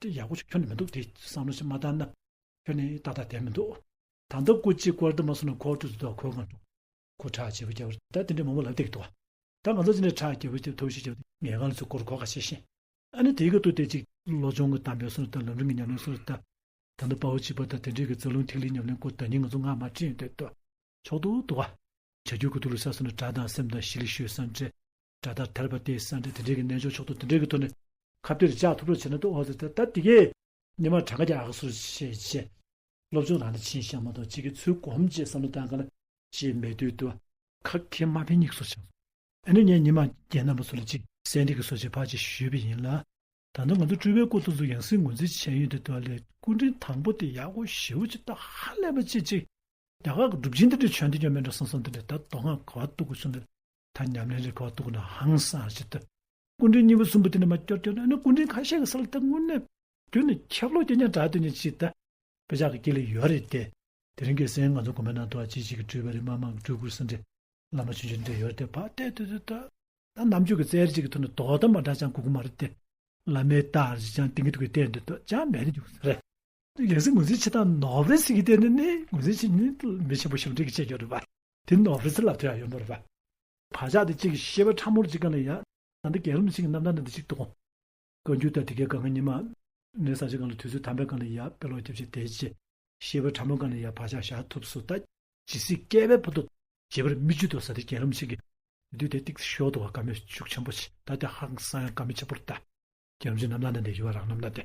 དེ་ཡག་པོ་ཞིག་ཁྱོན་ནས་མི་འདུག་དེ་བསམ་བློ་ཞིག་མ་བཏང་ན། ཁྱོན་ནས་ཏག་ཏག་བསྡད་མི་འདུག་ད་ལྟ་སྐུ་གཅིག་སྐོར་དུ་མ་སོང་ན་ཁོ་ཏུ་ཏུ་ཁོ་ང་འགྲོ། ཁོ་ཁྲག་བྱེད་པ་རྒྱབ་ད་དེ་འདྲ་མང་པོ་ལབ་བསྡད་ཀྱི་འདུག་ད་ང་ཚོ་ཅི་ནས་ཁྲག་རྒྱབ་པ་རྒྱབ་ཐུབ་ཞིག་རྒྱབ་ངས་གང་ལ་ཚུར་སྐོར་གོ་ག་བྱེད་ཤེས། ཨ་ནི་དེའི་ག་ཏུ་དེ་གཅིག་བློ་སྦྱོང་གི་གཏམ་དཔེ་སོར་ད་ལམ་རིམ་གྱི་ཉམས་ལེན་སོར་ད། ད་ལྟ་དཔའ་བོ་གཅིག་པ་ད་དེ་འདྲའི་གི་རྩ་རླུང་ཐིག་ལེའི་ཉམས་ལེན་སྐོར་ད་ཉིན་ང་ཚོ་ང་མ་ཁྲིད་ཡོང་དུས་ད། ཕྱོགས་རྡུག་འདུག་བ། བྱ་རྒྱུད་ཀྱི་ཐུགས་ལ་ས་སོ་ནས་དགྲ་དང་སེམས་དང་ཞི་ལི་ཤོད་ས་འདྲེ། དགྲ་དང་ཐར་པ་དེའི་ས་འདྲེ་དེ་འདྲའི་གི་རྣལ་འབྱོར་ཕྱོགས་རྡུག་དེ་འདྲའི་གི་ཐོག་ནས་ཁ་གཏད་རེ་བཅག་ཐུབ་རོགས་བྱས་ན་འདུག་ཨོ་ཟེར་ད་ད་དེ་གས། ཉི་མ་གྲངས་ཀ་རྒྱག་ཨ་སོར་བཤད་བྱས། སློབ་སྦྱོང་རང་ལ་ཕྱིན་ཤག་མ་གཏོགས་གཅིག་གི་ཚུལ་གོམས་བྱས་བསམ་བློ་བཏང་ག་ལ་ཞེས་མེད་དུས་དུ་ཁ་ཁེ་མ་ཕན་གཉིས་སུ་ཆགས། ཨ་ནི་ངས་ཉི་མ་རྒན་རྣམ་པ་ཚོ་ལ་གཅིག་སེམས་སྡུག་གི་སོ་ཆེ་ཕར་ཅིག་ཞུས་པ་ཡིན་ལ། ད་ལྟ་ང་ཚོ་སྤྲུལ་པའི་སྐུ་ཐོག་ཚོ་ཡང་སྲིད་ངོས་འཛིན་བྱས་ཡོད་དུས་དུ་ལས་སྐུ་ཕྲེང་དང་པོ་དེ་ཡག་པོ་ཞེ་པོ་ཅིག་ད་ཧ་ལས་པ་ཅིག་ཅིག་རྒྱ་གར་གི་སྒྲུབ་ཆེན་དེ་འདྲ་བྱོན་དུས་ཀྱང་མེད་འགྲོ་བསམ་བསམ་དེ་འདྲ་ད་དོ་སྣང་ག་བ་གཏུག་གི་བྱུང་འདྲ། ད་ཉམས་ལེན་རེ་ག་བ་གཏུག་གི་ན་ཧང་སང་ཞིག་ད། སྐུ་ཕྲེང་གཉིས་པ་གསུམ་པ་དེ་ནས་མ་སྐྱོར་སྐྱོར་ན་ཨ་ནི་སྐུ་ཕྲེང་ཁ་ཤས་ཀྱི་ས་ལ་ད་དངོས་གནས་རྒྱུན་ནས་ཁྱབ་ལོ་རྒྱག་མཁན་དྲག་སྡོད་མཁན་ཅིག་ད། དཔེ་ཆ་གི་དཀྱིལ་ལ་ཡོད་རེད་དེ། དེ་རིང་གི་སེམས་ང་ཚོ་གོ་མེད་ན་དོ་ཅི་ཞིག་གི་སྤྲུལ་པ་རེད་མ་མང་གི་སྤྲུལ་སྐུ་ས་འདྲེ་བླ་མ་ཆུང་ཆུང་འདྲ་ཡོད་རེད་དེ་ཕ་བལྟས་དུས་དུས་ད། ད་ནམ་རྒྱུན་གི་རྩལ་ཅིག་གི་ཐོག་ནས་དོ་དམ་མ་འདྲ་ཅང་གུ་གུ་མ་རེད་དེ། བླ་མའི་རྟགས་རེ་ཅང་ཏིང་གི་ཐུག་གི་བལྟས་འདུག་དོ་ཅང་མེད་དུ་འཇུག་ས་རེད། ཡང་སྲིད་ངོས་འཛིན་བྱེད་སྟངས་ནོར་བུ་རེད་ཟེར་གྱི་དེ་ནི་ནི་ངོས་འཛིན་བྱེད་ནི་མི་ཆེན་པོ་ཞབས་འདྲེན་གྱི་བྱེད་རྒྱུ་རེད་པ། དེ་ནོར་བུ་རེད་ཟེར་ལབ་ཐུབ་ཡ་ཡོད་མ་རེད་པ། བག་ཆགས་དེ་གཅིག་གི་ཤེས་པ་ཕྲ་མོར་གཅིག་ག་ལ་ཡ། ད་ལྟ་རྒན་རབས་ཅིག་གི་རྣམ་ཐར་ནང་དེ་གཅིག་འདུག་བཀའ་འགྱུར་དང་དེ་གའི་སྒང་ག་ཉི་མ། གནས་ས་ཅིག་སྒང་ལ་དུས་ཚོད་དམ་པའི་སྒང་ལ་ཡ་དཔེ་ཀློག་རྒྱབ་བྱས་དེ་བྱས། ཤེས་པ་ཕྲ་མོ་སྒང་ལ་ཡ་བག་ཆགས་བཞག་ཐུབ་སོང་ད། ཇི་སྲིད་བསྐལ་པའི་བར་དུ་བརྗེད་པར་མི་བྱེད་དོ་ཟེར་ཏེ་རྒན་རབས་ཅིག་གིས་དེ་དུས་དེ་ཏིག་ཤོར་འདུག་བ། བཀའ་མོལ་ཤུགས་ཆེན་པོ་ཞིག་ད་དེ་ཧང་སང་ཡང་བཀའ་མོལ་ཆེན་པོ་རེད་ད། རྒྱལ་བ་རིན་པོ་ཆེ་རྣམ་ཐར་ནང་དེ་ཡོད་པ་རང་རྣམ་ཐར་དེ།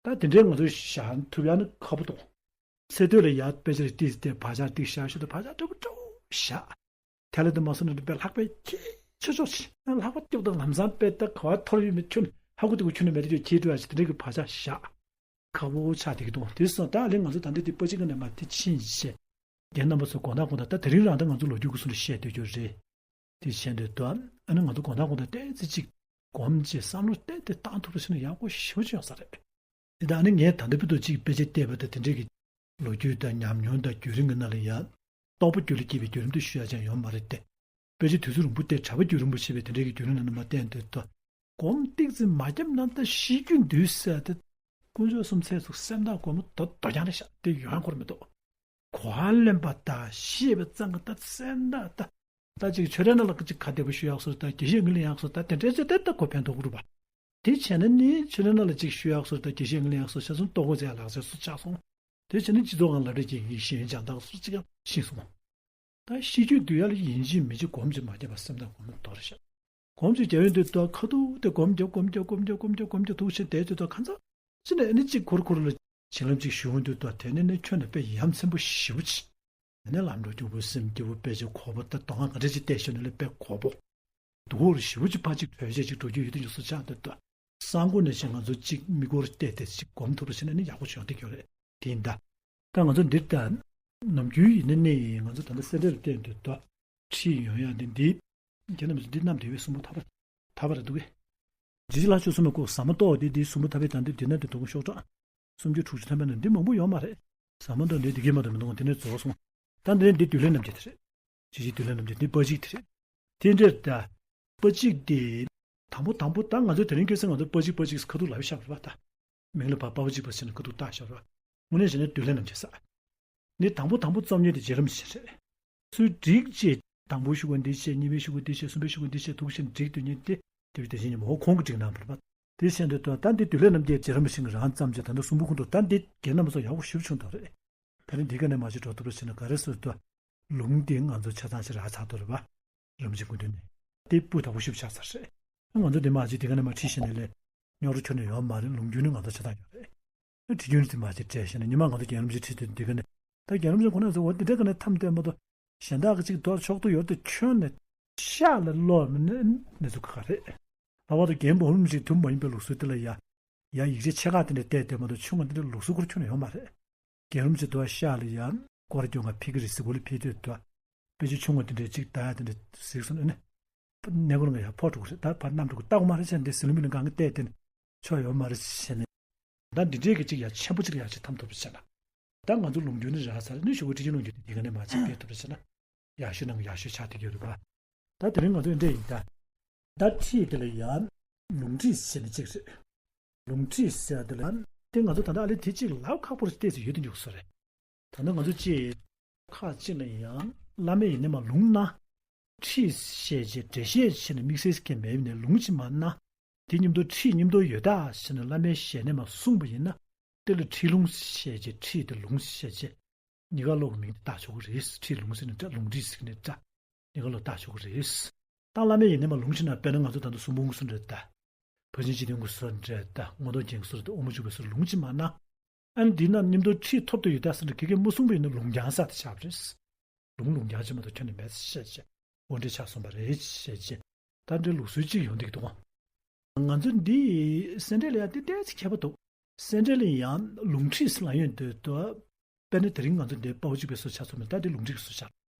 ད་དེ་འདྲའི་ང་ཚོས་བཞག་ཐུབ་ཡ་ནི་ཁག་པོ་འདུག་ཚེ་སྟོད་ལ་ཡ་དཔེ་ཆ་རེ་ཏིག་སྟེ་བག་ཆགས་ཏིག་བཞག་ཤོག་དང་བག་ཆགས་འདྲ་པོ་འདྲ་པོ་བཞག་དེ་ལ་དེ་མ་སོང་ན་དཔེ་ལྷག་པའི་ཁྱེད་ཆོ་ཆོ་ཆེ་ལྷག་པ་སྐྱོབ་དང་ལམ་སང་དཔེ་ད་ག་བ་ཐོར་ཡོད་མེད་ཁྱོད་ཧ་གོ་དེ་གོ་ཁྱོད་ནི་མེད་དེ་ཁྱོད་ཁྱེད་འགྲོ་ཡ་ཞིག་དེ་འདྲའི་གི་བག་ཆགས་བཞག་ཁག་པོ་ཆགས་བསྡད་ཀྱི་འདུག་དེ་སོང་ད་ལན་ང་ཚོ་ད་འདི་དེ་པ་ཅིག་ག་ནས་མ་དེ་ཕྱིན་བྱས། རྒན་རྣམ་པ་ཚོ་དགོངས་དག་དགོངས་དག་ད་དེ་རིང་རང་ད་ང་ཚོ་ལོ་རྒྱུས་ཀྱི་སོ་ལ་བཤད་སྡོད་རྒྱུ་རེད། དེ་བཤད་འདོད་དོ། ཨ་ནི་ང་ཚོ་དགོངས་དག་དགོངས་དག་ཏོག་ཙམ་ཅིག་སྒོམ་བྱས་བསམ་བློ་ཏོག་ཙམ་བཏང་ཐུབ་པ་ཞིག་ན་ཡག་པོ་ཞེ་པོ་ཅིག་ཡོང་ས་རེད། དེ་ད་ཨ་ནི་ངས་ད་ལྟ་བར་དུ་ཅིག་དཔེ་ཆ་བལྟས་པ་དང་དེ་འདྲའི་གི་ལོ་རྒྱུས་དང་ཉམས་མྱོང་དང་བརྒྱུད་རིམ་གྱི་ནང་ལ་ཡ། རྟོགས་པ་རྒྱུད་ལ་སྐྱེས་པའི་བརྒྱུད་རིམ་དེ་ཞུ་ཡ་ཅང་ཡོད་མ་རེད་དེ། དཔེ་ཆ་དུས་ཚོད་རིང་པོ་བལྟས་གྲྭ་པ་བརྒྱུད་རིང་པོ་བྱས་པའི་དེ་འདྲའི་གི་བརྒྱུད་རིམ་ནང་ནས་མར་བལྟས་འདོད་དོ། སྒོམ་ཏོག་ཙམ་མ་བརྒྱབ་ན་ད་ཤེས་རྒྱུ་འདུག་ཟེར་ཏེ། དཀོན་མཆོག་གསུམ་ཚད་ཚུགས་སེམས་ཐག་སྒོར་མོ་རྡོ་རྡོ་རྐྱང་རེད་ཤག་དེ་ཡོང་ཡ་ཁོ་ར་མི་འདུག་གོ་བ་ལེན་པ་དང་ཤེས་པའི་གཙང་ཀ་ད་སེམས་ཐག་ད། ད་ཅིག་ཆོས་ར་ན་ལ་ཅིག་ཁ་བདེ་པོ་ཞུ་ཡག་སོར་ད་དགེ་བཤེས་ངོས་ལེན་ཡག་སོར་ད་དེ་འདྲའི་ཚོད་དེ་ད་གོ་ཕན་ཐོགས་རུ་བ། དེ་བྱས་ན་ནི་ཆོས་ར་ན་ལ་ཅིག་ཞུ་ཡག་སོར་ད་དགེ་བཤེས་ངོས་ལེན་ཡག་སོར་ཤ་ཚུན་ལྟོ་གོས་ཟ་ཡག་ལག་ཆ་སུ་ཆགས་སོང་། དེ་བྱས་ན་སྤྱི་ཚོགས་ཁང་ལ་རེ་ཅིག་ཡིན་ཞེས་ཡིན་ཀྱང་ད་སུ་ཅིག་ཡང་ཤེས་སོང་། ད་ཤེས་རྒྱུ་འདུག་ཡ་ལ་ཡིན་གཅིག་མིན་གཅིག་སྒོམ་གཅིག་མ་བརྒྱབ་པ་སེམས་ཐག་སྒོར་མོ་རྡོ་རེད་ཤག་སྒོམ་གཅིག་རྒྱབ་ཡོང་དུས་ད་ཁ་ཐུག་དེ་སྒོམ་རྒྱབ་སྒོམ་རྒྱབ་སྒོམ་རྒྱབ་སྒོམ་རྒྱབ་སྒོམ་རྒྱབ་ཐུག་ཕྱིན་བསྡད་དུས་ད་ཁ་མཚར་ཅི་ནས་ཨ་ནི་གཅིག་འཁོར་འཁོར་ལ་བྱིན་རླབས་ཅིག་ཞུགས་ཡོང་དུས་ད་དེ་ནས་ནི་ཁྱོན་ནས་དཔེ་ཡ་མཚན་པོ་ཞེ་པོ་ཅིག་དེ་ནས་ལམ་འགྲོ་སྐྱོ་པོ་སེམས་སྐྱིད་པོ་དཔེ་ཆ་གོ་པོ་ད་དོ་སྣང་ག་འདྲ་ཅིག་བལྟས་ཤོར་ནས་ལས་དཔེ་གོ་པོ་སྡུག་པོ་ཞེ་པོ་ཅིག་ཕར་ཅིག་གྲོལ་བྱས་ཅིག་འགྲོ་རྒྱུ་ཡོད་དུས་ཡོད་སུ་ཆགས་འདུག་ད། གསང་སྒོ་ནས་ཕྱིན་ང་ཚོ་གཅིག་མིག་སྒོར་བལྟས་ཏེ་གཅིག་སྒོམ་ཐུབ་པ་བྱས་ན་ནི་ཡག་པོ་བྱུང་བསྡད་ཀྱི་ཡོད་རེད། དེ་ཡིན་ད། ད་ང་ཚོ་འདིར་ད། ནམ་རྒྱུན་ཡིན་ན་ནི་ང་ཚོ་ད་ལྟ་སེ་འབྲས་ལ་བལྟས་འདུག་ད། ཁྲིད་ཡོང་ཡ་འདི་འདི། ཁྱེད་རྣམས་ཚོ་འདི་བསྣམས་བསྡད་པའི་སུན་པོ་ཐག་པ་ཐག་པ་རེད་འདུག་གས། ཇི་ལ་ཆོས་སུ་མ་ཁོ་ཟ་མ་ཏོག་འདི་འདི་སུན་པོ་ཐག་པའི་ད་འདི་འདི་ན་འདི་དུང་ཤོག་གྲངས། སུམ་ཅུ་དྲུག་ཅུ་ཐམ་པའི་ནང་འདི་མང་པོ་ཡོད་མ་རེད། ཟ་མ་ཏོག་འདི་འདི་གས་མ་གཏོགས་མི་འདུག་དེ་ནས་རྫོགས་སོང་། ད་འདི་ནས་འདི་བདུད་ལྷའི་རྣམ་རྒྱལ་དེ་རེད། ཇི་ཞིག་བདུད་ལྷའི་རྣམ་རྒྱལ་འདི་པ་ཅིག་དེ་རེད། དེ་འདྲར་ད། པ་ཅིག་དེ། དང་པོ་དང་པོ་ད་ང་ཚོ་དེ་རིང་ཁ་སང་ང་ཚོ་པ་ཅིག་པ་ཅིག་ཁ་ཐུག་ལབ་ཤག་རེད་པ་ད། མིང་ལ་ཕར་པ་ཅིག་པ་ཅིག་ཟེར་ནས་ཁ་ཐུག་བཏགས་ཤག་རེད་པ། དངོས་གནས་བྱས་ན་བདུད་ལྷའི་རྣམ་རྒྱལ་ཟེར། ནི་དང་པོ་དང་པོ་རྩོམ་མཁན་དེ་རྗེ་རིན་པོ་ཆེ་རེད། ཚུར་བསྒྲིགས་བྱས་དང་པོའི་ཤོག་གུ་འདི་བྱས་གཉིས་པའི་ཤོག་གུ་འདི་བྱས་གསུམ་པའི་ཤོག་གུ་འདི་བྱས་ཐུགས་བཞེད་བསྒྲིགས་སྡོད་མཁན་དེ་དེ་བས་དེ་བཞིན་ཉིན་མོ་ཁོང་གིས་བསྒྲིགས་གནང་བ་རེད་པ། དེ་བྱས་འདུག་ད་ད་འདི་བདུད་ལྷའི་རྣམ་རྒྱལ་རྗེ་རིན་པོ་ཆེ་གིས་རང་བརྩམས་བྱས་ད་ལྟ་གསུང་འབུམ་ཁུག་ཏུ་ད་འདི་རྒན་རྣམ་པ་ཚོ་ཡག་པོ་ཞེ་པོ་བྱུང་འདུག་རེད། ད་རིང་འདི་ག་ནས་མར་ཅིག་འགྲོ་ཐུབ་རེ་བྱས་ན་ག་རེ་ཟེར་དུས། ལུང་འདི་ང་ཚོ་ཆ་ཚང་ཞིག་རག་ཚར་འདུག་རེད་པ། རིན་པོ་ཆེའི་སྐུ་མདུན་ནས། འདི་སྤུས་དག་པོ་ཞིག་ཆགས་ཚར་རེད། ང་ཚོ་འདི་མར་ཅིག་འདི་ག་ནས་མར་ཁྲིད་ཤེས་ནས་ལས། རྙོག་དྲ་ཁྱོན་ནས་ཡོད་མ་རེད། ལུང་རྒྱུན་ནི་ང་ཚོ་ཆ་ཚང་ཡོད་རེད། ཁྲིད་རྒྱུན་འདི་མར་ཅིག་སྤྲད་ཤེས་ན་ཉི་མ་ང་ཚོ་རྒན་རིན་པོ་ཆེ་ཁྲིད་དུས་འདི་ག་ནས། ད་རྒན་རབས་ཅན་ཁོ་ན་ཚོ་འོ་དེ་འདྲ་ག་ནས་ཐམ་བསྟན་མ་གཏོགས་གཞན་དག་གི་ཅིག་མདོར་ཕྱོགས་བསྡུས་ཡོད་དུ་ཁྱོན་ནས་ཤག་ལ་ཀློག་མི་ནི་གནས་ཚུལ་ཁག་རེད། ལྷག་པར་དུ་རྒན་བོ་རུམ་ཞིག་དུ་མ་ཡིན་པའི་ལུགས་སྲོལ་དེ་ལ་ཡ། ཡ་ཡིག་ཆ་ཆེ་ཁག་དེ་འདྲ་བལྟས་བསྡད་མ་གཏོགས་ཆུང་བ་དེ་འདྲ་ལུགས་སྲོལ་ཁོར་ཁྱོན་ནས་ཡོད་མ་རེད། རྒན་རུམ་ཅིག་དུ་བ་ཤག་ལ་ཡ་སྐོར་སྐྱོང་ག་ཕི་གི་རི་སི་གོ་ལ་ཕི་དུས་དུ་བ། དཔེ་ཆ་ཆུང་བ་དེ་འདྲ་ཅིག་ལྟ་ཡ་དེ་འདྲ་གཟིགས་སོང་ཨ་ནི། གནས་སྐོར་ང་ཡ་ཕོ་འགྲོ་གི་རེད། ད་བར་གནམ་གྲུ་གི་ལྟ་གོ་མ་རེད་བྱས་ནས་དེ་ཟི་ལིང་མི་ལིང་གང་གི་བལྟས་དེ་ནི་ཆོ་ཡོད་མ་རེད་བྱས་ནས། ད་འདི་འདྲའི་གི་ཅིག་ཡ་ཆེན་པོ་ཅིག་ལ་ཡ་ཅིག་ཐམ་ཐོབ་བྱས་ན། ད་ང་ཚོ་ལུང་རྒྱུན་ནི་རག་ཚར་ནི་ཞུ་བོ་ཁྲི་ཆེན་ལུང་རྒྱུན་དེ་དེ་ག་ནས་མ་ཅིག་སྤེལ་ཐུབ་རེད་བྱས་ན། ཡག་ཤོས་ནང་གི་ཡག་ཤོས་ཆགས་བསྡད་ཀྱི་ཡོད་རེད་པ། ད་དེ་རིང་ང་ཚོ་འདི་འདྲ་ཡིན་ད། ད་ཁྲིད་དེ་ལ་ཡ། ལུང་ཁྲིད་ཟེར་ནི་གཅིག་རེད། ལུང་ཁྲིད་ཟེར་དེ་ལ་དེ་ང་ཚོ་ད་ལྟ་ཨ་ལེ་དེ་གཅིག་ལབ་ཁག་པོ་རེད་བལྟས་ཚེ་ཡོད་དུ་འཇུག་སོ་རེད། ད་ལྟ་ང་ཚོ་གཅིག་ཁག་གཅིག་ལ་ཡང་བླ་མས་ཡིན་ནའི་མ་ལུང་གནང་། ཁྲིད་བཤད་རྗེས་འགྲེལ་བཤད་བྱས་ནས་དམིགས་བསལ་གྱི་མེད་ནས་ལུང་གཅིག་མ་གནང་། དེ་མཉམ་དུ་ཁྲིད་མཉམ་དུ་ཡོད་ད་ཟེར་ནས་བླ་མའི་ཞལ་ནས་མ་གསུངས་པ་ཡིན་ན། དེ་ལ་ཁྲིད་ལུང་བཤད་རྗེས་ཁྲིད་དེ་ལུང་བཤད་རྗེས། གཉིས་ཀ་ལོག་གི་མིང་དེ་བཏགས་ཆོག་གི་རེད། ཁྲིད་ལུང་ཟེར་ནས་འདྲ་ལུང་ཁྲིད་ཟེར་ནས་འདྲ། གཉིས་ཀ་ལོག་བཏགས་ཆོག་གི་རེད། ད་བླ་མས་ཡིན་ནའི་མ་ལུང་ཕྱིན་ན་དཔེར་ན་ང་ཚོ་ད་ལྟ་སུམ་པོ་སུ་འདྲ་ད། བ་ཕྱིན་ཅི་ཐོན་གྱི་སུ་འདྲ་ད་མངོན་རྟོགས་རྒྱན་གྱི་སུ་འདྲ་ད་དབུ་མ་འཇུག་པའི་སུ་ལུང་ཅི་མ་ན། ཨ་ནི་འདི་ན་མཉམ་དུ་ཁྲིད་ཐོབ་ཏུ་ཡོད་ད་ཟེར་ན་གེ་གེ་མ་གསུངས་པ་ཡིན་ན་ལུང་རྐྱང་ས་དེ་ཆགས་པ་རེད། ལུང་ལུང་རྐྱང་ཅི་མ་གཏོགས་ཁྱོན་ནས་མེད་ཟེར་བཤད་བྱས་དབོར་འདྲེ་ཆགས་སོང་བ་རེད་བཤད་བྱས། ད་འདྲའི་ལུགས་སྲོལ་གཅིག་ཡོང་བསྡད་ཀྱི་འདུག་ང་ཚོ་འདི་སེ་འབྲས་ལ་ཡང་དེ་ཏོག་ཙམ་ཁྱད་པར་འདུག་སེ་འབྲས་ལ་ཡང་ལུང་ཁྲིད་ཟེར་ལབ་ཡོང་དུས་དུ། དཔེར་ན་དེ་རིང་ང་ཚོ་འདི་དཔའ་བོ་གཅིག་པའི་སྲོལ་ཆགས་སོང་མེད་ད་འདི་ལུང་ཁྲིད་ཀྱི་སྲོལ་ཆགས།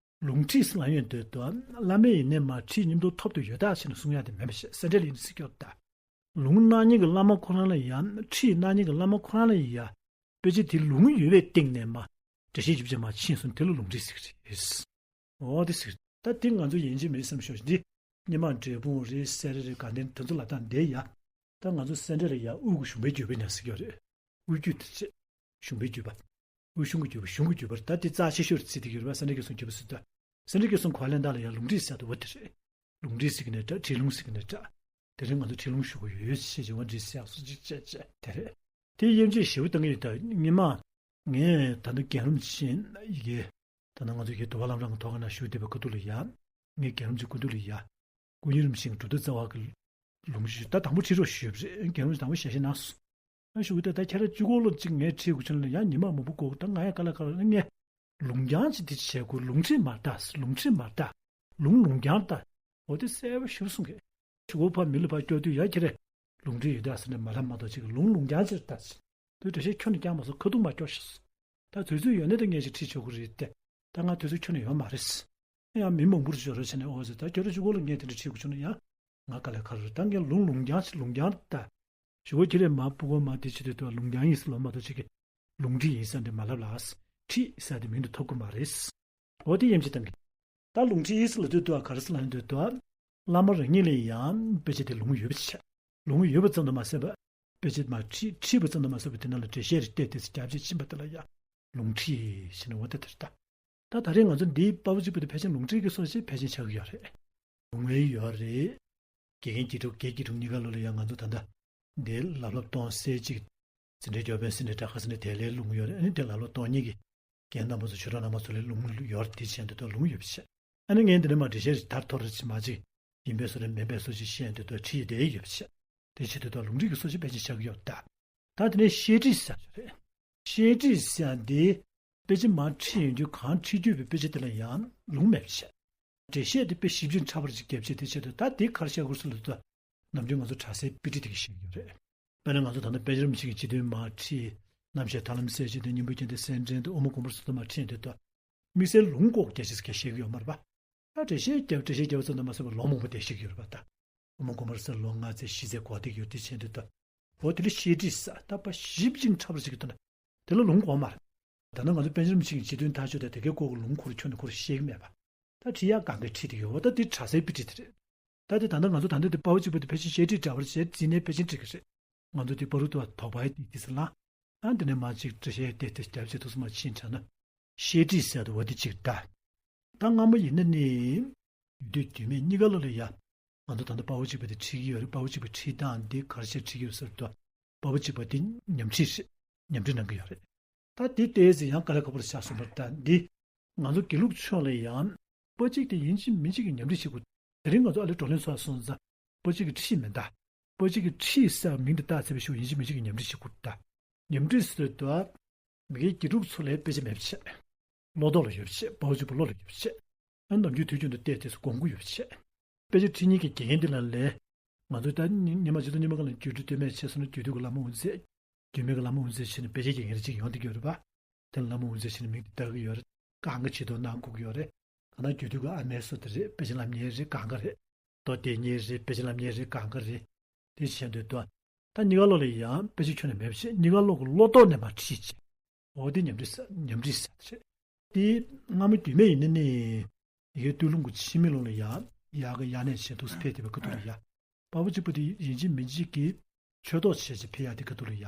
ལུང་ཁྲིད་ཟེར་ལབ་ཡོང་དུས་དུ། བླ་མས་ཡིན་ནའི་མ་ཁྲིད་མཉམ་དུ་ཐོབ་ཏུ་ཡོད་ད་ཟེར་ནས་གསུང་ཡ་དེ་མེད་པ་ཞིག་སེ་འབྲས་ལ་ཡིན་སྲིད་སྐྱོར་ད། ལུང་གནང་མཁན་གྱི་བླ་མ་ཁོ་རང་ལ་ཡང་ཁྲིད་གནང་མཁན་གྱི་བླ་མ་ཁོ་རང་ལ་ཡང་དཔེ་ཆ་དེ་ལུང་ཡོད་པའི་སྟེང་ནས་མ་འགྲེལ་བཤད་ཞིབ་ཅིག་མ་ཕྱིན་སོང་དེ་ལ་ལུང་ཁྲིད་ཟེར་གྱི་རེད། འོ་དེ་ཟེར་ད་དེ་ང་ཚོ་ཡིན་གཅིག་མིན་གཅིག་བསམ་ཤོག་འདི་སྔོན་མ་འབྲས་སྤུངས་རེད་སེ་ར་རེད་དགའ་ལྡན་དེ་ཚོ་ལ་ད་འདས་ཡ། ད་ང་ཚོ་སེ་འབྲས་ལ་ཡ་དབུ་གུ་གཞུང་པའི་བརྒྱུད་པའི་ནང་ཟེར་གྱི་རེད། དབུ་རྒྱུད་དེ་ཚེ། གཞུང་པའི་བརྒྱུད་པ། དབུ་གཞུང་གི་བརྒྱུད་པ་གཞུང་གི་བརྒྱུད་པ་ད་དེ་རྩ་ཆེ་ཤོས་རེད་ཟེར་དེ་གྱུར་པ་སེ་འབྲས་དགེ་གསུམ་བརྒྱུད་པ་ཟེར་ད། སེ་འབྲས་དགེ་གསུམ་གོ་བ་ལེན་སྟངས་ལ་ཡང་ལུང་ཁྲིད་ཟེར་དུ་བ་དེ་རེད། ལུང་ཁྲིད་ཟེར་གི་ནས་འདྲ་ཁྲིད་ལུང་ཟེར་གི་ནས་འདྲ། དེ་རིང་ང་ཚོ་ཁྲིད་ལུང་ཞུ་གི་ཡོད་ཞེས་བྱ་བ་འདྲི་ཟེར་སོ་ཅིག་བྱས་བྱས་དེ་རེད། དེ་དབྱེ་འབྱེད་ཞིབ་བཏང་གི་ཡོད་ད་ཉི་མ། ངས་ད་ནི་རྒན་རིམ་ཆེན་ཡི་གེ་ད་ནི་ང་ཚོ་ཡི་གེ་དུ་བ་ལམ་རང་གི་ཐོག་ཁ་ན་ཞུ་བསྡད་པའི་ཁ་ཐུག་ལ་ཡ། ངས་རྒན་རིམ་གྱི་སྐུ་མདུན་ལ་ཡ། སྐུ་ཉིད་རིམ་བཞིན་གྱི་གྲུབ་མཐའ་རྩ་བ་གི་ལུང་ཞུས་ད་དང་པོ་ཁྲིད་རོགས་ཞུས་པ་རེད། རྒན་རིམ་དང་པོ་ཞལ་བཞེས་གནང་སོང་། ཨ་ཞུ་གི་ད་ད་ཁྱེད་རང་གཅིག་པོ་ལ་གཅིག་ངས་ཁྲིད་དགོས་བྱུང་ན་ཡང་ཉི་མ་མང་པོ་འགོར་ད་ང་ཡང་དཀའ་ལས་ཁག་ལ་ངས་ལུང་རྐྱང་གཅིག་དེ་བྱས་དགོས་ལུང་ཁྲིད་མ་ལྟ་ལུང་ཁྲིད་མ་ལྟ་ལུང་ལུང་རྐྱང་ལྟ། འོ་དེ་གསལ་པོ་ཞིག་གསུང་གི་གཅིག་པོ་ཕ་མི་ལ་ཕ་སྐྱོ་དུས་ཡ་ཁྱེད་རང་ལུང་ཁྲིད་ཡོད་ད་ཟེར་ནས་མ་ལབ་མ་གཏོགས་གཅིག་གི་ལུང་ལུང་རྐྱང་གཅིག་ལྟ་ཟེར། དུས་འགྲེལ་བཤད་ཁྱོན་ནས་རྐྱང་མ་སོང་ཁ་ཐུག་མ་སྐྱོ་ཤག་སོང་། ད་དུས་ཚོད་ཡོད་ནས་ད་ངས་ཅིག་ཁྲིད་ཆོག་གི་རེད་དེ། ད་ང་དུས་ཚོད་ཁྱོན་ནས་ཡོད་མ་རེད། ཡང་མི་མང་པོར་འབྱོར་རོགས་བྱས་ནས་ཨོ་ཟེར་ད་ཁྱོད་རང་གཅིག་པོ་ལ་ངས་དེ་འདྲ་ཁྲིད་དགོས་བྱུང་ན་ཡང་ང་དཀའ་ལས་ཁག་རེད། ད་ངས་ལུང་ལུང་རྐྱང་ཞིག་ལུང་རྐྱང་ད། ཞུ་བོ་ཁྱེད་རས་མ་སྤུ་གོ་མ་དེ་བྱེད་དུས་ད་ལུང་རྐྱང་ཡིན་ཟེར་ལོ་མ་གཏོགས་ཅིག་གི་ལུང་ཁྲིད་ཡིན་ས་འདི་མ་ལབ་ལ། ཁྲིད་ས་འདི་མིང་དུ་ཐོབ་གི་མ་རེད། འོ་དེ་དབྱེ་འབྱེད་གཏང་གི་ད་ལུང་ཁྲིད་ཡིན་ཟེར་ལབ་དུས་ད་ག་རེ་ཟེར་ལབ་ཡོང་དུས་ད། བླ་མ་རང་ཉིད་ལ་ཡང་དཔེ་ཆ་དེ་ལུང་ཡོད་པ་ཆགས། ལུང་ཡོད་པ་ཙམ་དུ་མ་ཟད་པ། དཔེ་ཆ་མ་ཁྲིད་ཁྲིད་པ་ཙམ་དུ་མ་ཟད་པ་དེ་ནང་ལ་འགྲེལ་བཤད་རེ་བལྟས་ཏེ་རྒྱབ་བྱེད་ཕྱིན་པ་དེ་ལ་ཡང་ལུང་ཁྲིད་ཟེར་ནས་འོ་ད་དེར་ལྟ། ད་ད་རེས་ང་ཚོ་འདིའི་དཔའ་བོ་གཅིག་པུ་དེ་ཕལ་ཆེར་ལུང་ཁྲིད་ཀྱི་སྲོལ་ཞིག་ཕལ་ཆེར་ཆགས་ཀྱི་ཡོད་རེད། ལུང་བའི་ཡོད་རེད། དགེ་རྒན་དགེ་ཕྲུག་དགེ་དགེ་ཕྲུག་གཉིས་ཀ་ལོ་ལ་ཡང་ང་ཚོ་ད་ལྟ་འདིའི་ལབ་ལབ་གཏོང་སའི་གཅིག་འཛིན་གྲྭའི་སྐྱོར་དཔོན་ཟེར་ནས་དྲ་ཁ་ཟེར་ནས་དེ་ལས་ལུང་ཡོད་རེད། ཨ་ནི་དེ་ལབ་ལབ་གཏོང་མཁན་གྱི་རྒན་རྣམ་པ་ཚོ་ཆོས་གྲོགས་རྣམ་པ་ཚོ་ལས་ལུང་ཡོད་རེད། དེ་བྱས་འདི་ལྟར་ལུང་ཡོད་པ་བྱས། ཨ་ནི་ངས་འདི་ནས་མ་འགྲེལ་བཤད་དར་ཐོར་རེ་ཅིག་མ་ཅིག་ཡིན་པའི་བཟོ་འདྲ་མིན་པའི་བཟོ་ཅིག་བཤད་འདོད་དོ་ཁྲིད་བསྡད་ཡོད་པ་བྱས། དེ་བྱེད་འདོད་དོ་ལུང་ཁྲིད་ཀྱི་བཟོ་ཅིག་དཔེ་ཅིག་ཆགས་ཀྱི་ཡོད་ད། ད་དེ་ནས་བཤད་ཁྲིད་ཟེར་ཡ་རེད། བཤད་ཁྲིད་ཟེར་ཡ་འདི་དཔེ་ཆ་མར་ཁྲིད་ཡོང་དུས་གང་ཁྲིད་རྒྱུ་བའི་དཔེ་ཆ་དེ་ལ་ཡང་ལུང་མེད་པ་བྱས། འགྲེལ་བཤད་དེ་དཔེ་ཞིབ་ཅིང་ཕྲ་བར་ཅིག་བརྒྱབ་བྱས་དེ་བྱེད་དུས་ད་དེ་ག་རེ་བཤད་དགོས་ཟེར་ལབ་དུས་ནམ་རྒྱུན་ང་ཚོ་གྲྭ་སའི་དཔེ་ཁྲིད་དེ་གི་བཤད་ཀྱི་ཡོད་རེད། དཔེར་ན་ང་ཚོ་ད་ལྟ་དཔལ་རིམ་བྱེད་ཀྱི་སྤྱི་དོན་མར་ཁྲིད། རྣམ་བཤད་ཐར་ལམ་གསལ་བྱེད་དང་སྙིང་པོ་རྒྱན་ལྡན་གསལ་འགྲེལ་དང་དབུ་མ་དགོངས་པར་སོ་སོ་མར་ཁྲིད་འདོད་དོ། དམིགས་བསལ་ལུང་ལྐོག་རྒྱ་ཆེ་ས་སྐད་བཤད་ཀྱི་ཡོད་མ་རེད་པ། ད་འགྲེལ་བཤད་རྒྱབ་འགྲེལ་བཤད་རྒྱབ་ཙམ་དུ་མ་ཟད་པར་ལོ་མང་པོ་དེ་བཤད་ཀྱི་ཡོད་རེད་པ་ད། དབུ་མ་དགོངས་པར་སོ་ལོ་ལྔ་ཚེ་བཞི་ཚེ་འགོར་བསྡད་ཀྱི་ཡོད་དེ་བྱས་འདུག་ད། འོ་དེ་ལ་བཤད་ཁྲིད་ཟེར་ད་པ་ཞིབ་ཅིང་ཕྲ་བར་བྱེད་ཀྱི་འདུག་ན། དེ་ལ་ལུང་གོ་མ་རེད། ད་ནང་ང་ཚོ་དཔལ་འབྱོར་མི་ཆིག་གི་སྤྱི་དོན་ཐག་གཅོད་དང་དེ་གའི་སྐོར་གྱི་ལུང་ཁོ་རང་ཁྱོན་ནས་ཁོ་རང་བཤད་ཀྱི་མེད་པ། ད་ཁྲིད་ཡག་གང་གའི་ཁྲིད་དེ་ཡོད་འོ་ད་དེ་གྲྭ་སའི་དཔེ་ཁྲིད་དེ་རེད། ད་དེ་ད་ལྟ་ང་ཚོ་ད་ལྟ་དེ་དཔའ་བོ་གཅིག་པུ་དེ་ཕལ་ཆེར་བཤད་ཁྲིད་འདྲ་བར་བྱས་རྩིས་ནས་དཔེ་ཆེན་ཁྲིད་ཀྱི་རེད། ང་ཚོ་དེ་པ་རུ་ཏུ་བ་དོགས་པ་ཡི་ཏིག་ཏིག་ཟེར་ལ། ཨ་འདི་ནས་མ་ཅིག་འགྲེལ་བཤད་དེ་དེ་རྒྱབ་བྱེད་ཐུགས་སུ་མ་ཕྱིན་དྲགས་ན། བཤད་ཁྲིད་ཟེར་དུ་བ་དེ་གཅིག་ད། ད་སྔ་མོ་ཡིན་ན་ནི། ཡུལ་དུས་རྒྱུས་མེད་གཉིས་ཀ་ལོ་ལ་ཡ། ང་ཚོ་ད་ལྟ་དཔའ་བོ་གཅིག་པུ་དེ་ཁྲིད་ཀྱི་ཡོད་རེད། དཔའ་བོ་གཅིག་པུ་ཁྲིད་སྟངས་འདི་ག་རེ་བྱས་ཁྲིད་ཀྱི་ཡོད་ཟེར་དུས། དཔའ་བོ་གཅིག་པ་དེ་ཉམས་ཁྲིད་རེད། ཉམས་ཁྲིད་གནང་གི་ཡོད་རེད། ད་དེ་ལྟས་ཟེར་ཡང་དཀའ་ལས་ཁག་པོ་ཆགས་སོང་བར་ད་འདི། ང་ཚོ་དགེ་ལུགས་ཕྱོགས་ལ་ཡང་། དཔའ་གཅིག་དེ་ཡིན་གཅིག་མིན་གཅིག་གི་ཉམས་ཁྲིད་བྱེད་དགོས། དེ་རིང་ང་ཚོ་ཨ་ལེ་བགྲོ་གླེང་ཚོགས་སོང་ཙང་། དཔའ་གཅིག་གི་ཁྲིད་མིན་ད། དཔའ་གཅིག་གི་ཁྲིད་ཟེར་མིང་དེ་བཏགས་ཚེ་བའི་ཤུགས་ཡིན་གཅིག་མིན་གཅིག་གི་ཉམས་ཁྲིད་བྱེད་དགོས་ད། ཉམས་ཁྲིད་ཟེར་དུས། མི་དགེ་དགེ་ཕྲུག་ཚོ་ལ་དཔེ་ཆ་མེད་པ་བྱས། བློ་ཐོག་ལ་ཡོད་པ་བྱས། དཔའ་བོ་གཅིག་པུ་བློ་ལ་ཡོད་པ་བྱས། ཨ་ནམ་རྒྱུན་དུས་རྒྱུན་དུ་བལྟས་བལྟས་སུ་སྒོམ་གྱི་ཡོད་པ་བྱས། དཔེ་ཆ་ཁྲིད་མཁན་གྱི་དགེ་རྒན་འདི་ལ་ལས། ང་ཚོས་ད་ཉི་ཉི་མ་གཅིག་ཏུ་ཉི་མ་གང་ལ་རྒྱུད་སྟོད་སྨད་ཆེ་སོང་ན་རྒྱུད་སྟོད་ཀྱི་བླ་མ་དབུ་མཛད། རྒྱུད་སྨད་ཀྱི་བླ་མ་དབུ་མཛད་བྱས་ནས་དཔེ་ཆའི་དགེ་རྒན་རེ་གཅིག་ཡོང་བསྡད་ཀྱི་ཡོད་རེད་པ། དེ་ལ་བླ་མ་དབུ་མཛད་བྱས་ནས་མིང་དེ་བཏགས་ཀྱི་ཡོད་རེད། སྒང་ག་བྱེད་དུ་གནང་དགོས་ཀྱི་ཡོད་རེད། གང་ལྟར་རྒྱུད་སྟོད་ཀྱི་ཨ་མའི་སོ་དེ་རེད། དཔེ་ཆ་ལམ་ཉེ་རེད། སྒང་ག་རེད། རྡོ་དེ་ཉེ་རེད། དཔེ་ཆ་ལམ་ཉེ་རེད། སྒང་ག་རེད། དེ་བྱས་འདུག་ཏོ། ད་གཉིས་ཀ་ལོགས་ལ་ཡང་དཔེ་ཆ་ཁྱོན་ནས་མེད་པ་བྱས། གཉིས་ཀ་ལོགས་ཀྱི་བློ་ཐོག་ནས་མར་ཁྲིད་བྱས། འོ་དེ་ཉམས་ཁྲིད་ཟེར། ཉམས་ཁྲིད་ཟེར་དེ་རེད། དེ་སྔ་མོ་རྒྱུད་སྨད་ཡིན་ན་ནི། ཡ་གི་སྟོད་ལུང་གི་ཕྱི་མི་ལོགས་ལ་ཡ། ཡ་གི་ཡ་ནས་བྱས་འདུག་སེ་ཕེབས་བསྡད་པའི་ཁ་ཐུག་ལ་ཡ། དཔའ་བོ་གཅིག་པུ་དེ་ཡིན་གཅིག་མིན་གཅིག་གིས་ཆོས་ཐོག་བྱས་བྱས་ཕེབས་ཡག་དེ་ཁ་ཐུག་ལ་ཡ།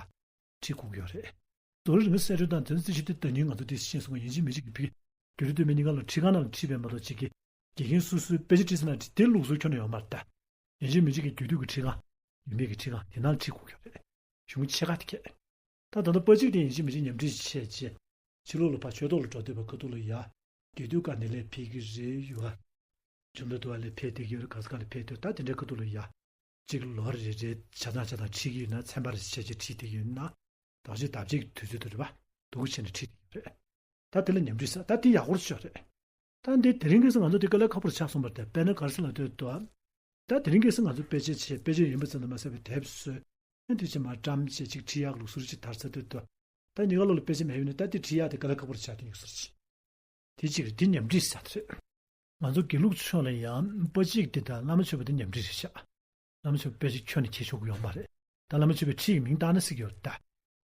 ཁྲིད་དགོས་ཀྱི་ཡོད་རེད། རྡོ་རིང་གི་གསལ་སྒྲོན་དང་དོན་རྩིས་ཞིབ་དེ་ད་ཉིན་ང་ཚོ་དེ་ཤེས་སོང་བ། ཡིན་གཅིག་མིན་གཅིག་གིས་ཕ་གི་རྒྱུད་སྟོད་སྨད་གཉིས་ཀ་ལ་ཁྲིད་ག་ནང་ལ་ཁྲིད་པའི་མ་གཏོགས་གཅིག་གིས་དགེ་རྒན་སོ་སོའི་དཔེ་ཆ་ཁྲིད་ས་ན་ཁྲིད། དེ་ལུགས་སྲོལ་ཁྱོན་ནས་ཡོད་མ་རེད་ད། ཡིན་གཅིག་མིན་གཅིག་གིས་རྒྱུད་སྟོད་ཀྱི་ཁྲིད་ཁང་། རྒྱུད་སྨད་ཀྱི་ཁྲིད་ཁང་དེ་ནང་ཁྲིད་དགོས་ཀྱི་རེད། གཞུང་ཆེ་ཁག་དེ་གས། ད་ད་ལྟ་དཔའ་གཅིག་དེ་ཡིན་གཅིག་མིན་གཅིག་ཉམས་ཁྲིད་བྱས་རྗེས། ཕྱི་ལོགས་ལ་ཕར་ཆོས་ཐོག་ལ་འགྲོ་སྡོད་པའི་ཁ་ཐུག་ལ་ཡ། རྒྱུད་སྟོད་སྒང་ནས་ལས་ཕེབས་ཀྱི་རེད། ཡུལ་ལ། ཁྲིམས་ཐོག་ཏུ་བ་ལས་ཕེབས་བསྡད་ཀྱི་ཡོད་རེད། ག་ས་ག་ལ་ཕེབས་སྡོད། ད་དེ་འདྲའི་ཁ་ཐུག་ལ་ཡ། གཅིག་ལོ་རེ་རེ་ཆ་ཚང་ཆ་ཚང་ཁྲིད་ཀྱི་ཡོད་ན། ཚན་པ་རེ་བྱས་བྱས་ཁྲིད་བསྡད་ཀྱི་ཡོད་ན། ད་ཅི་ལྟ་བྱེད་ཀྱི་དུས་ཚོད་དུ་རེད་པ། སྡུག་ཅག་བྱས་ནས་ཁྲིད་བསྡད་ཀྱི་ཡོད་རེད། ད་དེ་ལ་ཉམས་ཁྲིད་ཟེར། ད་དེ་ཡག་པོ་ཤོས་རེད། ད་འདི་དེ་རིང་ཁ་སང་ང་ཚོ་དེ་དཀའ་ལས་ཁག་པོ་ཆགས་སོང་བ་རེད་དེ། དཔེར་ན་ག་རེ་ཟེར་ལབ་དུས་དུ། ད་དེ་རིང་ཁ་སང་ང་ཚོ་དཔེ་ཆ་བྱས། དཔེ་ཆ་ཡིན་པ་ཙམ་དུ་མ་ཟད་པའི་དེབ་བཟོས། ཨ་དེ་ཕྱི་མར་བཀྲམ་བྱས་ཅིག་ཁྲིད་ཡག་ལུགས་སྲོལ་ཅིག་དར་ཚར་དུས་དུ། ད་གཉིས་ཀ་ལོགས་ལ་དཔེ་ཆ་མེད་པ་ཡིན་ན་ད་དེ་ཁྲིད་ཡག་དེ་དཀའ་ལས་ཁག་པོ་རེད་ཆགས་དུས་ཡོད་ས་རེད། དེ་གཅིག་རེད། དེ་ཉམས་ཁྲིད་ཟེར་དེ་རེད། ང་ཚོ་དགེ་ལུགས་ཕྱོགས་ལ་ཡང་དཔའ་གཅིག་དེ་དང་བླ་མ་མཆོད་པ་དེ་ཉམས་ཁྲིད་རེད་ཤག་བླ་མ་མཆོད་པ་དཔེ་ཆ་ཁྱོན་ནས་ཁྱེར་ཆོག་གི་ཡོད་མ་རེད། ད་བླ་མ་མཆོད་པའི་ཁྲིད་ཀྱི་མིང་བཏགས་ན་སྲིད་ཀྱི་ཡོད་རེད་ད།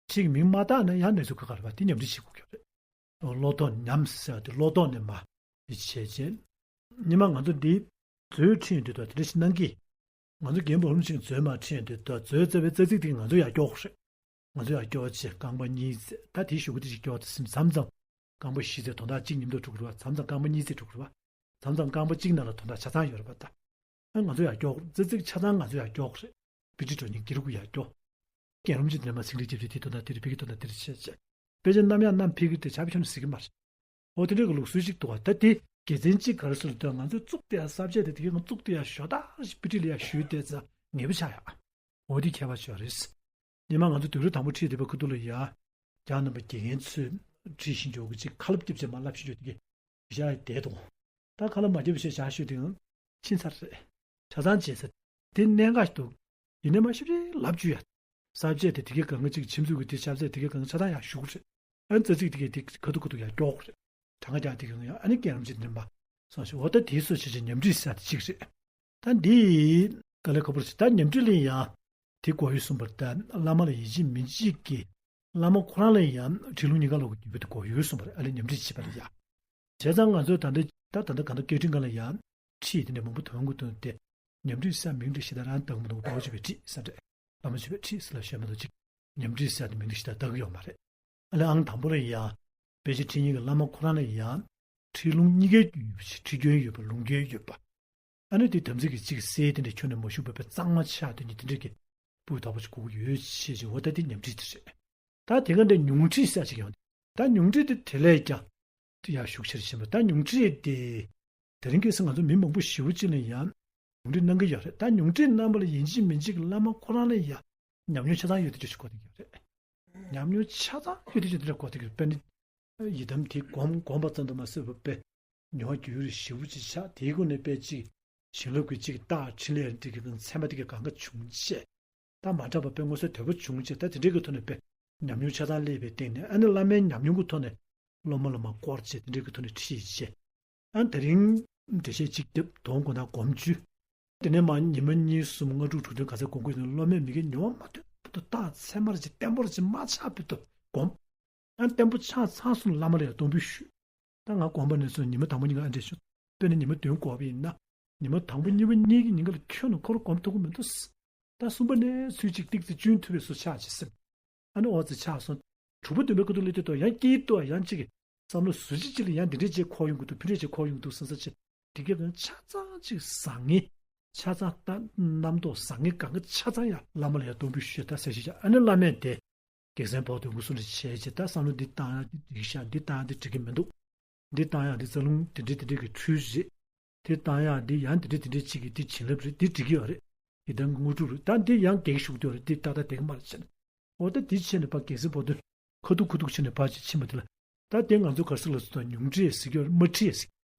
ཁྲིད་ཀྱི་མིང་མ་བཏགས་ན་ཡང་གནས་ཚུལ་ཁག་ཁག་རེད་པ། དེ་ཉམས་ཁྲིད་བྱེད་དགོས་ཀྱི་རེད། བློ་ཐོག་ཉམས་ཟེར་བ་དེ་བློ་ཐོག་ནས་མར་དེ་བྱས་རྗེས། ཉི་མ་ང་ཚོ་འདི་མཛོད་ཁྲིད་ཡོང་དུས་དུ་དེ་འདྲ་ཞིག་གནང་གི། ང་ཚོ་རྒན་པ་ལྷུམ་ཆེན་མཛོད་མར་ཁྲིད་ཡོང་དུས་དུ་མཛོད་རྩ་བའི་རྩ་ཚིག་དེ་ང་ཚོ་ཡར་སྐྱོར་དགོས་རེད། ང་ཚོ་ཡར་སྐྱོར་བྱས་རྐང་པ་གཉིས་བརྩེགས། ད་དེའི་གཞུག་གུ་དེ་ཞིག་སྐྱོར་དུས་ཙམ་མཚམས་མཚམས་རྐང་པ་བཞི་བརྩེགས་དོན་དག་གཅིག་མཉམ་དུ་འགྲོ་གི་རེད་པ། མཚམས་མཚམས་རྐང་པ་གཉིས་བརྩེགས་འགྲོ་གི་རེད་པ། མཚམས་མཚམས་རྐང་པ་གཅིག་ནང་ལ་དོན་དག་ཆ་ཚང་ཡོད་རེད་པ་ད། ཨ་ང་ཚོ་ཡར་སྐྱོར། རྩ་ཚིག་ཆ་ཚང་ང་ཚོ་ཡར་སྐྱོར་རེད། དཔེ་ཁྲིད་འགྲོ་མཁན་དགེ་ལུགས་ཀྱིས་ཡར་སྐྱོར། རྒན་ལྷུམ་ཆེན་དེ་ནས་མར་ཚིག་འགྲེལ་རྒྱབ་བྱས་དེ་དོན་དག་དེ་རེད། དཔེ་ཀའི་དོན་དག་དེ་རེད་བྱས་བྱས། དཔེ་ཆ་ནམ་ཡང་བསྣམས་ཕེབས་ཀྱི་དེ་ཆ་བོ་ཁྱོན་ནས་ཟེར་གྱི་མ་རེད། འོ་དེ་འདྲའི་གི་ལུགས་སྲོལ་ཞིག་འདུག་བ། ད་དེ་དགེ་མཚན་གཅིག་ག་རེ་ཟེར་ལབ་དུས་ང་ཚོས་བཙུགས་བསྡད་ཡ་ས་བཅད་དེ་དེ་གའི་ང་བཙུགས་བསྡད་ཡ་ཞོ་ཏག་ཞིག་དཔེ་ཁྲིད་ལ་ཡ་ཞུས་བསྡད་ཙང་ངེས་པོ་ཆགས་ཡ། འོ་དེ་ཁྱད་པར་ཆེ་བ་རེད། སྔོན་མ་ང་ཚོ་སྡོད་རུ་དང་པོ་ཁྲིད་བསྡད་པའི་ཁ་ཐུག་ལ་ཡ། རྒྱ་ནང་པ་དགེ་རྒན་ཚོས་ཁྲིད་བཞིན་འཇོག་གི་ཅིག་ཁ་ལབ་རྒྱབ་བྱས་མར་ལབ་བཞིན་འཇོག་དེ་གའི་བཞག་ཡ་བསྡད་འདུག་ད་ཁ་ལབ་མ་རྒྱབ་བྱས་བཞག་ཤོད་དེ་ཡང་ཕྱིན་ཚར་རེད། ཆ་ཚང་བྱས་ཚར། དེ་གནད་འགག་ཞིག་འདུག་ཡིན་ནའི་མ་ཤེས་རེད་ལབ་བཅུག་ཡ། ས་བཅད་དེ་དེ་གའི་སྒང་ག་ཅིག་ཁྱིམ་མཚེས་ཀྱི་དེ་ཆ་ཚད་དེ་གའི་སྒང་ག་ཆ་ཚང་ཡར་ཞུ་གི་རེད། ཨ་ནི་རྩ་ཚིག་དེ་གའི་དེ་ཁ་ཐུག་ཁ་ཐུག་ཡར་སྐྱོར་གི་རེད། གྲངས་ཀ་རྒྱག་དེ་གའི་ཡང་ཨ་ནི་རྒན་ལྷུམ་ཆེན་དེ་འདྲ་མར་སོང་ཞིག་འོ་ད་དེའི་སྲོལ་ཆེ་ཆེ་ཉམས་ཁྲིད་ཟེར་དེ་གཅིག་རེད། ད་འདི་དཀའ་ལས་ཁག་པོ་རེད། ད་ཉམས་ཁྲིད་ལ་ཡང་དེ་གོ་ཡོད་གསུངས་པ་རེད། ད་བླ་མ་ལ་ཡིད་ཆེས་མི་བྱེད་ཀྱི། བླ་མ་ཁོ་རང་ལ་ཡང་ཁྲིད་ལུང་གཉིས་ཀ་ལོག་གི་རྒྱུད་པ་དེ་གོ་ཡོད་གསུངས་པ་རེད། ཨ་ལས་ཉམས་ཁྲིད་བྱེད་པ་ལ་ཡ། བྱས་ཙང་ང་ཚོས་ད་ལྟ་ད་ད་ལྟ་གང་ལྟར་སྐད་འཕྲིན་ཁང་ལ་ཡང་ཁྲིད་དེ་འདྲ་མང་པོ་ཐོན་གི་འདུག་སྟེ། ཉམས་ཁྲིད་ཟེར་མིང་འདི་ཞེ་དྲག་རང་བཏགས་མི་འདུག་དཔའ་བོ་མཆོད་པའི་ཁྲིད་ཟེར་འདྲ། བླ་མ་མཆོད་པའི་ཁྲིད་ཟེར་ལབ་ཤེས་མི་འདུག་ཅིག་ཉམས་ཁྲིད་ཟེར་དེ་མིང་འདི་ཞེ་དྲག་བཏགས་ཀྱི་ཡོད་མ་རེད། ཨ་ལས་ཨང་དང་པོ་ལ་ཡང་དཔེ་ཆ་ཁྲིད་མཁན་གྱི་བླ་མ་ཁོ་རང་ལ་ཡང་ཁྲིད་ལུང་གཉིས་ཀའི་རྒྱུན་ཡོད་པ་ཞིག་ཁྲིད་སྐྱོན་ཡོད་པ། ལུང་སྐྱོན་ཡོད་པ། ཨ་ནི་དེ་དམ་ཚིག་གི་གཅིག་གསལ་དེ་འདྲ་ཁྱོན་ནས་མ་ཞུགས་པའི་དཔེ་གཙང་མ་ཆགས་དེ་ཉིད་དེ་འདྲ་གི་སྤུས་དག་པོ་ཞིག་དགོས་ཀྱི་ཡོད་ཅེས་བྱས། འོ་ད་དེ་ཉམས་ཁྲིད་དེ་རེད། ད་དེ་ག་འདྲ་ཉུང་ཁྲིད་ཟེར་ཅིག་ཡོང་དེ། ད་ཉུང་ཁྲིད་དེ་དེ་ལས་ཀྱང་དེ་ཡར་ཤུགས་ཆེར་ཕྱིན་པ། ད་ཉུང་ཁྲིད་དེ་དེ་རིང་ཁ་སང་ང་ཚོ་མི་མང་པོ་ཞེ་པོ་ཅིག་ལ་ཡང་ཉུང་ཁྲིད་གནང་གི་ཡོད་རེད། ད་ཉུང་ཁྲིད་གནང་བ་ལ་ཡིན་གཅིག་མིན་གཅིག་བླ་མ་ཁོ་རང་ལ་ཡང་ཉམས་མྱོང་ཆ་ཚང་ཡོད་དེ་ཅིག་ཞིག་གོ་བསྡད་ཀྱི་ཡོད་རེད། ཉམས་མྱོང་ཆ་ཚང་ཡོད་དེ་ཅིག་དེ་འདྲ་གོ་བསྡད་ཀྱི་ཡོད་རེད། དཔེར་ན། ཡི་དམ་དེ་སྒོམ་སྒོམ་པ་ཙམ་དུ་མ་ཟད་པར་དཔེ་མྱོང་བ་རྒྱུད་རིག་ཞེ་པོ་ཅིག་ཆགས། དེའི་སྒོ་ནས་དཔེ་གཅིག་བྱིན་རླབས་ཀྱི་གཅིག་རྟགས་ཕྲིན་ལས་འདི་གི་མཚན་མ་འདི་གི་གང་ག་བྱུང་བྱས། ད་མ་འདྲ་བ་དཔེ་མངོན་གསལ་དོད་པོ་བྱུང་བྱས། ད་དེ་འདྲའི་གི་ཐོག་ནས་དཔེ་ཉམས་མྱོང་ཆ་ཚང་སླེབས་པའི་སྟེང་ནས། ཨ་ནི་བླ་མའི་ཉམས་མྱོང་གི་ཐོག་ནས་སློབ་མ་ལ་མར་བསྐོར་བྱས། དེ་འདྲའི་གི་ཐོག་ནས་ཁྲིད་བྱས། ཨ་ནི་དེ་རིང་འགྲེལ་བཤད་གཅིག་བརྒྱབ། དོན་ཁོ་ན་སྒོམ་བཅུ། དེ་ནས་མར་ཉི་མ་གཉིས་གསུམ་ལྔ་དྲུག་དྲུག་བདུན་ག་ཚོད་སྒོམ་དགོས་ཡོད་ན། སློབ་མས་མི་དགེ་ཉོན་མོངས་མ་ཐོན་བར་དུ་རྟགས་མཚན་མ་རེ་ཅིག་བརྟན་པོ་རེ་ཅིག་མ་ཆགས་བར་དུ་སྒོམ། ཨ་བརྟན་པོ་ཆགས་ཚར་སོང་ན་བླ་མ་ལ་ཡང་སྡོམ་པ་ཞུས། ད་ང་སྒོམ་པ་ནས་བཟུང་ཉི་མ་དང་པོ་གཉིས་ཀ་ཨ་འདྲས་བྱུང་། དཔེར་ན་ཉི་མ་བདུན་འགོར་བ་ཡིན་ན། ཉི་མ་དང་པོ་གཉིས་པ་གཉིས་ཀྱི་ཉིན་ག་ལ་ཁྱོན་ནས་ཁོ་རང་སྒོམ་ཐུབ་ཀྱི་མི་འདུག་ད་གསུམ་པ་ནས་ཚུར་གཅིག་ཏིག་ཙི་གཅུན་ཐུབ་པའི་བཟོ་ཆགས་བྱས་ཟིན། ཨ་ནི་འོ་ཙི་ཆགས་སོང་། དྲུག་པ་བདུན་པའི་ཁ་ཐུག་སླེབས་དུས་ད་ཡང་སྐྱིད་ཏོ། ཡང་གཅིག་གི་བསམ་བློ་ཟུར་གཅིག་གཅིག་ལ་ཡང་འདི་འདྲས་ཅིག་འཁོར་ཡོང་གི་འདུག་ཕུ་འདྲས་ཅིག་འཁོར་ཡོང་གི་འདུག་བསམ་ས་ཅིག་དེ་གའི་གང་ཆ་ཚང་ཅིག་བཟང་ངན། ཆ་ཚང་ད་རྣམ་རྟོག་བཟང་ངན་གང་ག་ཆ་ཚང་ཡང་བླ་མ་ལ་ཡང་སྡོམ་པ་ཞུས། ད་གསལ་བཤད་བྱས། ཨ་ནི་བླ་མས་དེ་གེགས་སེལ་བོགས་འདོན་དགོས་གསུངས་ནས་བྱས་བྱས། ད་བསམ་བློ་འདི་བཏང་ཡག་འདི་འགྲིག་ཤག་འདི་བཏང་ཡག་འདི་འགྲིག་གི་མི་འདུག་འདི་བཏང་ཡག་འདི་རྩ་རླུང་འདི་འདྲ་འདི་འདྲ་གི་འཁྲུལ་རེད། དེ་བཏང་ཡག་འདི་ཡང་འདི་འདྲ་འདི་འདྲ་ཅིག་གི་འདི་བྱིན་རླབས་རེད། འདི་འགྲིག་གི་ཡོད་རེད། འདི་ད་དངོས་གྲུབ་རེད། ད་འདི་ཡང་གེགས་ཞུགས་འདུག་རེད། འདི་ཏག་ཏག་བསྡད་གི་མ་རེད་ཟེར་ནས། འོ་ད་འདི་བྱས་ནས་ཕར་གེགས་སེལ་བོགས་འདོན་ཁ་ཐུག་ཁ་ཐུག་བྱས་ནས་ཕར་ཅིག་ཕྱིན་པ་དེ་ལ། ད་དེ་ང་ཚོ་ག་རེ་ཟེར་ལབ་སོང་ད། ཉུང་འཕྲི་ཟེར་གྱི་ཡོད་རེད། དམའ་འཕྲི་ཟེར།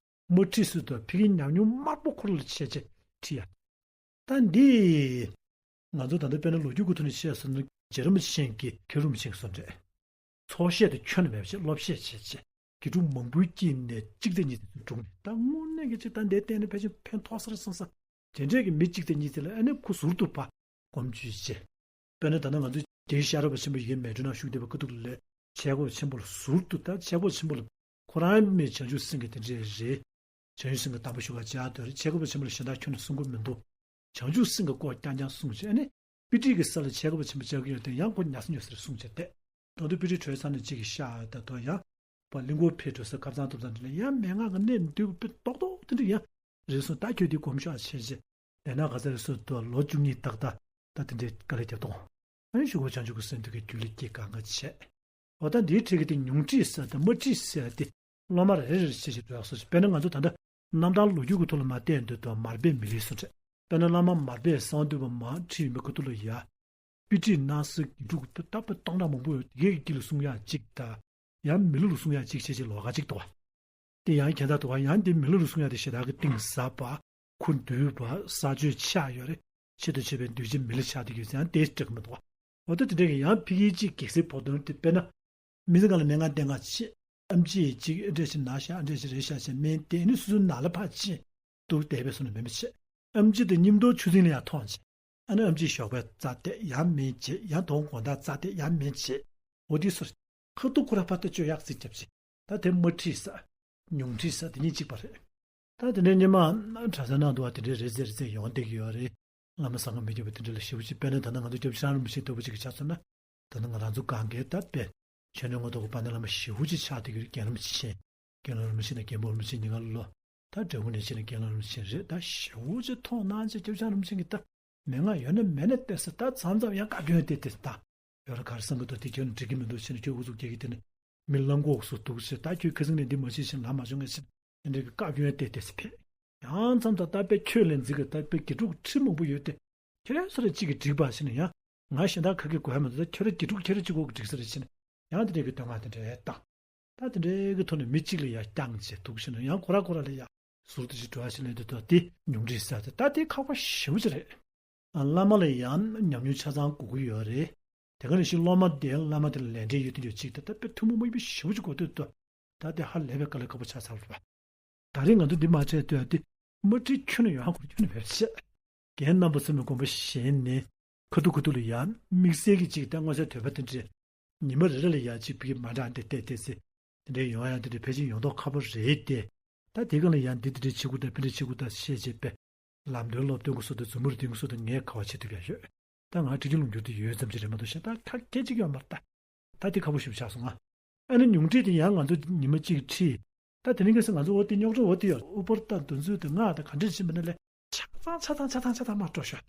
དམའ་འཕྲི་ཟེར་དུས་ཕ་གིའི་ཉམས་མྱོང་དམའ་པོ་ཁོ་རང་ལ་བྱས་བྱས་འཕྲི་ཡ། ད་འདི་ང་ཚོ་ད་ལྟ་དཔེར་ན་ལོ་རྒྱུས་ཀྱི་ཐོག་ནས་བཤད་སོང་ན། རྗེ་རིན་པོ་ཆེ་གིས། མཁན་རིན་པོ་ཆེ་གིས་གསུངས་རེད། ཚོགས་བཤད་དེ་ཁྱོན་ནས་མེད་པ་བྱས། སློབ་བཤད་བྱས་བྱས། དགེ་ཕྲུག་མང་པོའི་དཀྱིལ་ནས་གཅིག་དང་གཉིས་དེ་ཚོ་བྱུང་རེད། ད་དངོས་གནས་ཀྱི་ཅིག་ད་འདིའི་སྟེང་ནས་ཕལ་ཆེར་ཕན་ཐོགས་ས་རེད་བསམ་ས། དེ་འདྲས་ཀྱི་མི་གཅིག་དང་གཉིས་དེ་ལ་ཨ་ནི་ཁོ་ཟུར་དུ་ཕར་སྒོམ་ཆུ་བྱས། དཔེར་ན་ད་ལྟ་ང་ཚོས་རྗེ་ཤེས་རབ་ཆེན་པོ་ཡི་གེ་མཎྜལ་ནང་བཞུགས་བསྡད་པ་ཁ་ཐུག་ལ། ཆས་གོས་ཆེན་པོ་ལ་ཟུར་དུ། ད་ཆས་གོས་ཆེན་པོ་ལ་ཁོ་རང་མི་བྱང་ཆུབ་སེམས་ཀྱི་དེ་འདྲས་རེད། བྱང་ཆུབ་སེམས་ཀྱི་དམ་པ་ཞུ་བ་བྱ་དོར། ཆས་གོས་ཆེན་པོ་ལ་གཞན་དག་ཁྱོན་ནས་གསུང་གི་མི་འདུག་བྱང་ཆུབ་སེམས་ཀྱི་སྐོར་རྐྱང་རྐྱང་གསུངས་བྱས། ཨ་ནི་དཔེ་ཁྲིད་ཀྱི་ས་ལ་ཆས་གོས་ཆེན་པོ་བཅག་གི་ཡོད་དེ། ཡང་ཁོ་ཉལ་ས་ཉོ་ས་རེད་གསུངས་བྱས་ཏེ། ད་དུང་དཔེ་ཁྲིད་གྲོལ་ཚར་ནས་གཅིག་གིས་ཤག་ད་དུང་ཡང་པ་གླིང་སྐོར་ཕེབས་འགྲོ་ས་ཁབ་ཚང་ཐོབ་ཚང་དེ་ལ་ཡང་མན་ངག་གི་གནད་འདུས་པའི་རྟོག་རྟོག་དེ་འདྲ་ཡང་རེད་སོང་། ད་ཁྱོད་དེ་སྒོམ་ཤོག་བྱས་བྱས། དེ་ན་ག་ཚོད་རེད་སོང་། ད་ལོ་བཅུ་གཉིས་ཏག་ཏག་ད་དེ་འདྲའི་དཀའ་ལས་རྒྱབ་གཏོང་། ཨ་ནི་གཞུག་གུ་བྱང་ཆུབ་ཀྱི་སེམས་འདུལ་གྱི་རྒྱུད་ལ་སྐྱེ་གང་ག་བྱས། འོ་ད་འདིའི་ཁྲིད་ཀྱི་དེ་ཉུང་འཕྲི་ཟེར་དང་དམའ་འཕྲི་ཟེར་དེ་སློབ་མ་རེ་རེ་རེ་བྱས་བྱས་འགྲོ་ཡག་སོ་སོ། དཔེར་ན་ང་ཚོ་ད་ལྟ་རྣམ་ཐར་ལོ་རྒྱུས་ཀྱི་ཐོག་ལ་མར་བལྟས་འདུག་དང་། མར་པའི་མི་ལུས་གསུངས་བྱས། དཔེར་ན་བླ་མ་མར་པས་གསང་འདུས་པ་མར་ཁྲིད་ཡོང་བའི་ཁ་ཐུག་ལ་ཡ། དཔེ་ཁྲིད་གནང་སའི་དགེ་ཕྲུག་ད་ལྟ་དཔེ་སྟོང་ཕྲག་མང་པོ་ཡོད། དེ་གའི་དཀྱིལ་ལ་གསུང་ཡག་གཅིག་དང་། ཡང་མི་ལུས་ལ་གསུང་ཡག་གཅིག་བྱས་བྱས་ལོགས་ཀ་གཅིག་འདུག་བ། དེ་ཡང་གྱེན་ལྟ་འདུག་བ། ཡང་དེ་མི་ལུས་ལ་གསུང་ཡག་དེ་ཞེ་དྲག་གི་གཏིང་ཟབ་པ། ཁུ་འདུས་པ། ས་ཆོད་ཆགས་ཡོད་རེད། ཆེད་དུ་བྱས་པའི་འདུས་བྱས་མི་ལ་ཆགས་བསྡད་ཡོད་ཟེར་ཡང་དེ་སྤྲད་གི་མི་འདུག་བ། འོ་ད་དེ་འདྲ་གི་ཡང་ཕ་གིའི་གཅིག་གེགས་སེལ་བོགས་འདོན་དེ། དཔེར་ན་མི་ཚེ་གང་ལ་མན་ངག་བསྟེན་ག་བྱེད། ཨེམ་ཆི་གཅིག་འདྲ་ཞིག་ན་ཤག་འདྲ་ཞིག་རེད་ཤག་བྱས་སྨན་བསྟེན་ནས་སོ་སོའི་ནང་ལ་ཕར་ཕྱིན་འདུག་བསྡད་པའི་བཟོ་འདྲ་མིན་པ་བྱས། ཨེམ་ཆི་དེ་ཉིན་ཐོ་ཆུ་ཚན་ལ་ཡང་ཐོངས་བྱས། ཨ་ནི་ཨེམ་ཆི་ཞོགས་པའི་རྩ་བལྟས། ཡང་སྨན་བྱས། ཡང་དོ་དགོང་དག་རྩ་བལྟས། ཡང་སྨན་བྱས། འོ་དེ་སོ་རེད། ཁ་ཐུག་ཁོ་ར་ཕར་ལྟ་བཅོས་ཡག་རྩིས་རྒྱབ་བྱས། ད་དེ་དམའ་འཕྲི་ཟེར། ཉུང་འཕྲི་ཟེར་དེ་གཉིས་གཅིག་པ་རེད། ད་དེ་འདྲའི་སྔོན་མ་གྲྭ་ས་ནང་དུ་བ་དེ་འདྲའི་རེ་ཟེར་རེ་ཟེར་ཡོང་བསྡད་ཀྱི་ཡོད་རེད། བླ་མ་ཟམ་གདོང་མི་བརྒྱུད་པ་དེ་འདྲ་ལ་ཞེ་པོ་ཅིག་དཔེར་ན་ད་ལྟ་ང་ཚོ་སྐྱབས་རྗེ་ཁྲི་བྱང་རིན་པོ་ཆེ་ལྟ་བུ་ཅིག་གི་ཆ་མཚོན་ན། ད་ལྟ་ང་རང་ཚོ་སྒང་གའི་ད་དཔེ་ཆོས་གླིང་མངོན་རྟོགས་ཀྱི་དཔལ་ལྡན་བླ་མ་ཞེ་པོ་ཅིག་ཆགས་བསྡད་ཀྱི་ཡོད་རེད། རྒན་བླ་མ་ཆེན། རྒན་བླ་མ་རིན་པོ་ཆེ་དང་རྒན་པོ་རིན་པོ་ཆེ་གཉིས་ཀ་ལོ། ད་འབྲས་སྤུངས་ནས་ཕྱིན་ནས་རྒན་བླ་མ་རིན་པོ་ཆེ་རེད། ད་ཞེ་པོ་ཅིག་མཐོང་གནང་བྱས་སྐྱབས་རྗེ་ཁྲི་བྱང་རིན་པོ་ཆེ་གིས་ད་མན་ངག་ཡོད་ན་མེད་ན་བལྟས་ས། ད་མཚམས་མཚམས་ཡང་བཀའ་བཀྱོན་བསྡད་དེ། ད་ཡོད་ར་ག་རེ་བསམ་གི་འདུག་དེ་ཁྱོད་འགྲིག་གི་མི་འདུག་ཕྱིན་ནས་ཁྱོད་ཨུ་ཚུགས་སྐྱེ་གི། དེ་ནས་མི་གླང་གོག་སུ་འདུག་ཟེར། ད་ཁྱོད་ཁ་སང་ནས་འདི་མ་བྱེད་ཕྱིན་ལ་མ་བྱུང་ངས་ཟེར། དེ་འདྲ་གི་བཀའ་བཀྱོན་བསྡད་དེ་ཕེབས། ཡང་མཚམས་དང་ད་དཔེ་ཁྱོད་ལས་འཛིན་གི་ད་དཔེ་དགེ་ཕྲུག་ཁྲི་མང་པོ་ཡོད་དེ། ཁྱོད་སུ་རེ་གཅིག་གིས་འགྲིག་པ་ཟེར་ནས། ཡང་ང་གཞན་དག་ག་གིས་གོ་ཡ་མི་འདུག་ད་ཁྱོད་ར་དགེ་ཕྲུག་ཁྱོད་ར་གཅིག་པོ་གིས་འགྲིག་ས་རེད་ཟེར་ནས། ཡང་དེ་འདྲ་གི་བསྟོད་བསྔགས་དེ་འདྲ་བཏང་། ད་དེ་འདྲའི་གི་ཐོག་ནས་མི་གཅིག་ལ་ཡ་རྐྱང་བྱས་འདུག་ཕྱིན་ན། ཡང་ཁོ་ར་ཁོ་ར་ལ་ཡ་ཟུར་དུ་ཞིག་འགྲོ་བ་ཞིག་ལས་འདུག་ད་དེ་ཉུང་འཕྲི་ཟེར་དེ། ད་དེ་ཁག་པོ་ཞེ་པོ་ཅིག་རེད། ཨ། བླ་མ་ལ་ཡང་ཉམས་མྱོང་ཆ་ཚང་དགོས་ཀྱི་ཡོད་རེད། དེ་ག་ནང་བཞིན་སློབ་མ་དེ་བླ་མ་དེ་ལ་ལས་འབྲེལ་ཡོད་དུས་ཡོད་ཅིག་ད་ལྟ་དཔེ་ཐུན་མོང་མ་ཡིན་པའི་ཞེ་པོ་ཅིག་གོ་ཐོས་འདུག་ད་དེ་ཧ་ལས་པའི་དཀའ་ལས་ཁག་པོ་ཆགས་ཚར་བ། ད་རེས་ང་ཚོ་འདི་མ་བྱས་སྡོད་ཡ་དེ་དམའ་འཕྲི་ཁྱོན་ནས་ཡོང་ཁུར་ཁྱོན་ནས་མེད་པ་བྱས། རྒན་རྣམ་པ་ཚོ་མི་དགོངས་པ་བཞེས་ནས་ཁ་ཐུག་ཁ་ཐུག་ལ་ཡ་དམིགས་བསལ་གྱི་ཅིག་ད་མངོན་གསལ་དོད་པ་དེ་འདྲས། ཉི་མ་རེ་རེ་ལ་ཡ་གཅིག་ཕ་གི་མ་འདྲ་འདི་བལྟས་བལྟས་ཚེ། དེ་འདྲའི་ཡོང་ཡ་དེ་འདྲ་ཕལ་ཆེར་ཡོང་མདོག་ཁ་པོ་རེད་དེ། ད་དེ་ག་ལ་ཡང་འདི་དེ་འདྲའི་བྱེད་དགོས་ད། ཕ་གི་འདྲ་བྱེད་དགོས་ད་བཤད་བྱས་པས། ལམ་སྟོན་སློབ་སྟོན་གྱི་སོ་དང་མཛུབ་མོ་རེ་འདོན་གྱི་སོ་དང་ངས་ག་བ་བྱེད་ཐུབ་ཡ་ཡོད། ད་ང་ཁྲིད་རྒྱུགས་ལུང་རྒྱུགས་དེ་ཡོད་ཙམ་ཅིག་རེད་མ་གཏོགས་གཞན་དག་ག་གེ་གཅིག་ཡོད་མ་རེད་ད། ད་དེ་ཁག་པོ་ཞེ་པོ་ཆགས་སོང་ང་། ཨ་ནི་ཉུང་འཕྲི་དེ་ཡང་ང་ཚོ་ཉི་མ་གཅིག་ཁྲིད། ད་དེ་རིང་ཁ་སང་ང་ཚོ་འོ་དེ་རྙོག་དྲ་འོ་དེ་ཡོད། ཨུ་པར་དང་འདོན་ཚུལ་དང་ངག་དང་ག་འདྲ་བྱེད་མིན་ན་ལས་ཆ་ཚང་ཆ་ཚང་ཆ་ཚང་ཆ་ཚང་མར་སྤྲོ་ཤོག་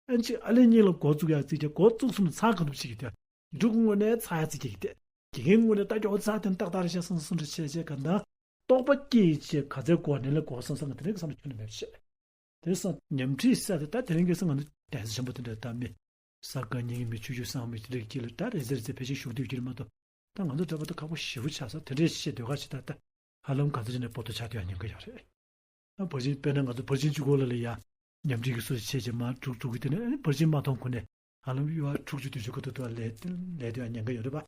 ཨ་ནི་ཅིག་ཨ་ལས་གཉིས་ལ་འགོ་བཙུགས་ཡག་རྩིས་ཀྱི། འགོ་བཙུགས་སོང་ན་ཚང་གང་ཐུབ་བྱེད་ཀྱི་དེ། དགེ་ཕྲུག་ངོས་ནས་ཚང་ཡག་རྩིས་རྒྱག་གི་དེ། དགེ་རྒན་ངོས་ནས་ད་མགྱོགས་ཚང་དེ་ཏག་ཏག་རེད་ཤག་བསམ་བསམ་འདྲ་བྱས་བྱས་ག་འདྲ་རྟོགས་པ་སྐྱེས་བྱས་ག་ཚད་གོ་ནས་ལས་གོ་བསམ་བསམ་གི། དེ་རིང་གི་བསམ་བློ་ཁྱོན་ནས་མེད་པ་བྱས། དེ་སང་ཉམས་ཁྲིད་ཟེར་དེ་ད་དེ་རིང་གི་སང་ང་ཚོ་གདན་ས་ཆེན་པོ་དེ་འདྲ་ད་མི་ས་དགའ་ཉིན་གྱི་མི་ཆོས་བརྒྱུད་གསུམ་མི་དེ་འདྲ་དཀྱིལ་ལ་ད་རེ་ཟེར་ཟེར་ཕལ་ཆེར་བཞུགས་སྡོད་ཀྱི་རེད་མ་གཏོགས། ད་ང་ཚོ་འདྲ་པོ་ད་ཁག་པོ་ཞེ་པོ་ཆགས་སོང་། དེ་འདྲའི་བཤད་སྡོད་ག་ཞིག་ད་ད་ཧ་ལམ་ག་ཚོད་ཅིག་ནས་པོ་ཏོ་ཆགས་སྡོད་ཡ་ཉེན་ཁ་ཡོད་རེད། ད་ཕར་ཕྱིན་དཔེར་ན་ང་ཚོ་ཕར་ཕྱིན་གཅིག་པོ་ལ་ལ་ཡ་ཉམས་ཁྲིད་ཀྱི་སྲོལ་ཞིག་བྱས་རྗེས་མར་དྲུག་དྲུག་གི་དེ་ནས་ཨ་ནི་ཕར་ཕྱིན་མ་མཐོང་གོང་ནས་ཧ་ལམ་ཡོ་ཨ་དྲུག་ཅུ་བདུན་ཅུ་ག་ཐུག་ཐུག་ལ་ལས་དེ་ཡ་ཉེན་ཁ་ཡོད་རེད་པ།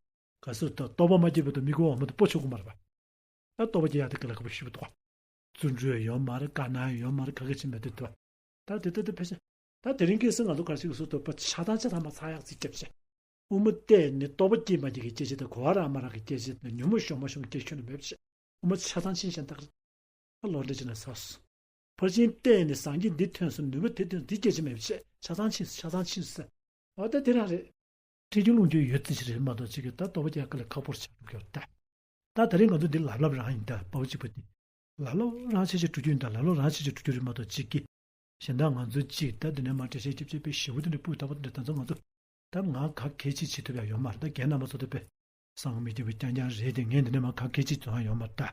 ག་སོ་ད་རྟོགས་པ་མ་སྐྱེས་བར་དུ་མི་གོ་བ་མ་གཏོགས་སྤོ་ཆོག་གི་མ་རེད་པ། ད་རྟོགས་པ་སྐྱེ་ཡག་དེ་ག་ལ་ཁག་པོ་ཞེ་པོ་འདུག་བ། བརྩོན་འགྲུས་ཡོད་མ་རེད། དཀའ་ངལ་ཡོད་མ་རེད། ག་གེ་ཅིག་མེད་དུས་འདུག་བ། ད་དེ་ལྟ་དེ་ཕལ་ཆེར་ད་དེ་རིང་ཁ་སང་ང་ཚོ་ག་རེ་ཞིག་གི་སོ་ཐོབ་པ་ཆ་ཚང་ཆ་ཚང་མ་ཚང་ཡག་རྩིས་རྒྱབ་བྱས། དབུ་མ་བལྟས་ནས་རྟོགས་པ་སྐྱེས་མ་སྐྱེས་ཀྱི་སྐད་ཆ་དང་། གོ་བ་རག་མ་རག་གི་སྐད་ཆ་དང་། ཉོན་མོངས་ཤོར་མ་ཤོར་གྱི་སྐད་ཆ་ཁྱོན་ནས་མེད་པ་བྱས། དབུ་མ་ཆ་ཚང་ཕྱིན་གཞན་དག་རེད། ད་ལོ་འདྲ་ཅིག་ན་ཟ་སོང་། ཕར་ཕྱིན་བལྟས་ནས་སངས་རྒྱས་འདི་ཐོན་སོང་། ནུས་པ་དེ་ཐོན་སོང་། འདི་སྐད་ཆ་མེད་པ་བྱས། ཆ་ཚང་ཕྱིན་སོང་། ཆ་ཚང་ཕྱིན་སོང་ཟེར། འོ་ད་དེ་རང་རེད། ཁྲིད་རྒྱུགས་ལུང་རྒྱུགས་ཡོད་ཙི་ཅི་རེད་མ་གཏོགས་ཅིག་གི་ད་རྟོགས་པ་རྒྱག་ག་ལ་ཁག་པོར་ཆགས་འགྲོ་གི་ཡོད་རེད་ད། ད་དེ་རིང་ང་ཚོ་འདི་ལབ་ལབ་རང་ཡིན་ད། དཔའ་བོ་གཅིག་པ་འདི་ལབ་ལབ་རང་བྱས་བྱས་འགྲོ་རྒྱུ་ཡིན་ད། ལབ་ལབ་རང་བྱས་བྱས་འགྲོ་རྒྱུ་རེད་མ་གཏོགས་ཅིག་གི་གཞན་དག་ང་ཚོ་གཅིག་ད་འདི་ནས་མར་འགྲེལ་བཤད་རྒྱབ་བྱས་པའི་ཞེ་པོ་དེ་འདྲ་སྤུས་དག་པོ་དེ་འདྲ་ད་ཚོ་ང་ཚོ་ད་ང་ག་གེ་ཅིག་བྱེད་ཐུབ་ཡ་ཡོད་མ་རེད། ད་རྒན་རྣམ་པ་ཚོ་ད་དཔེ་བསམ་གྱིས་མི་ཁྱབ་པ་རྐྱང་རྐྱང་རེད་དེ། ངས་འདི་ནས་མར་ག་གེ་ཅིག་བྱེད་ཡ་ཡོད་མ་རེད་ད།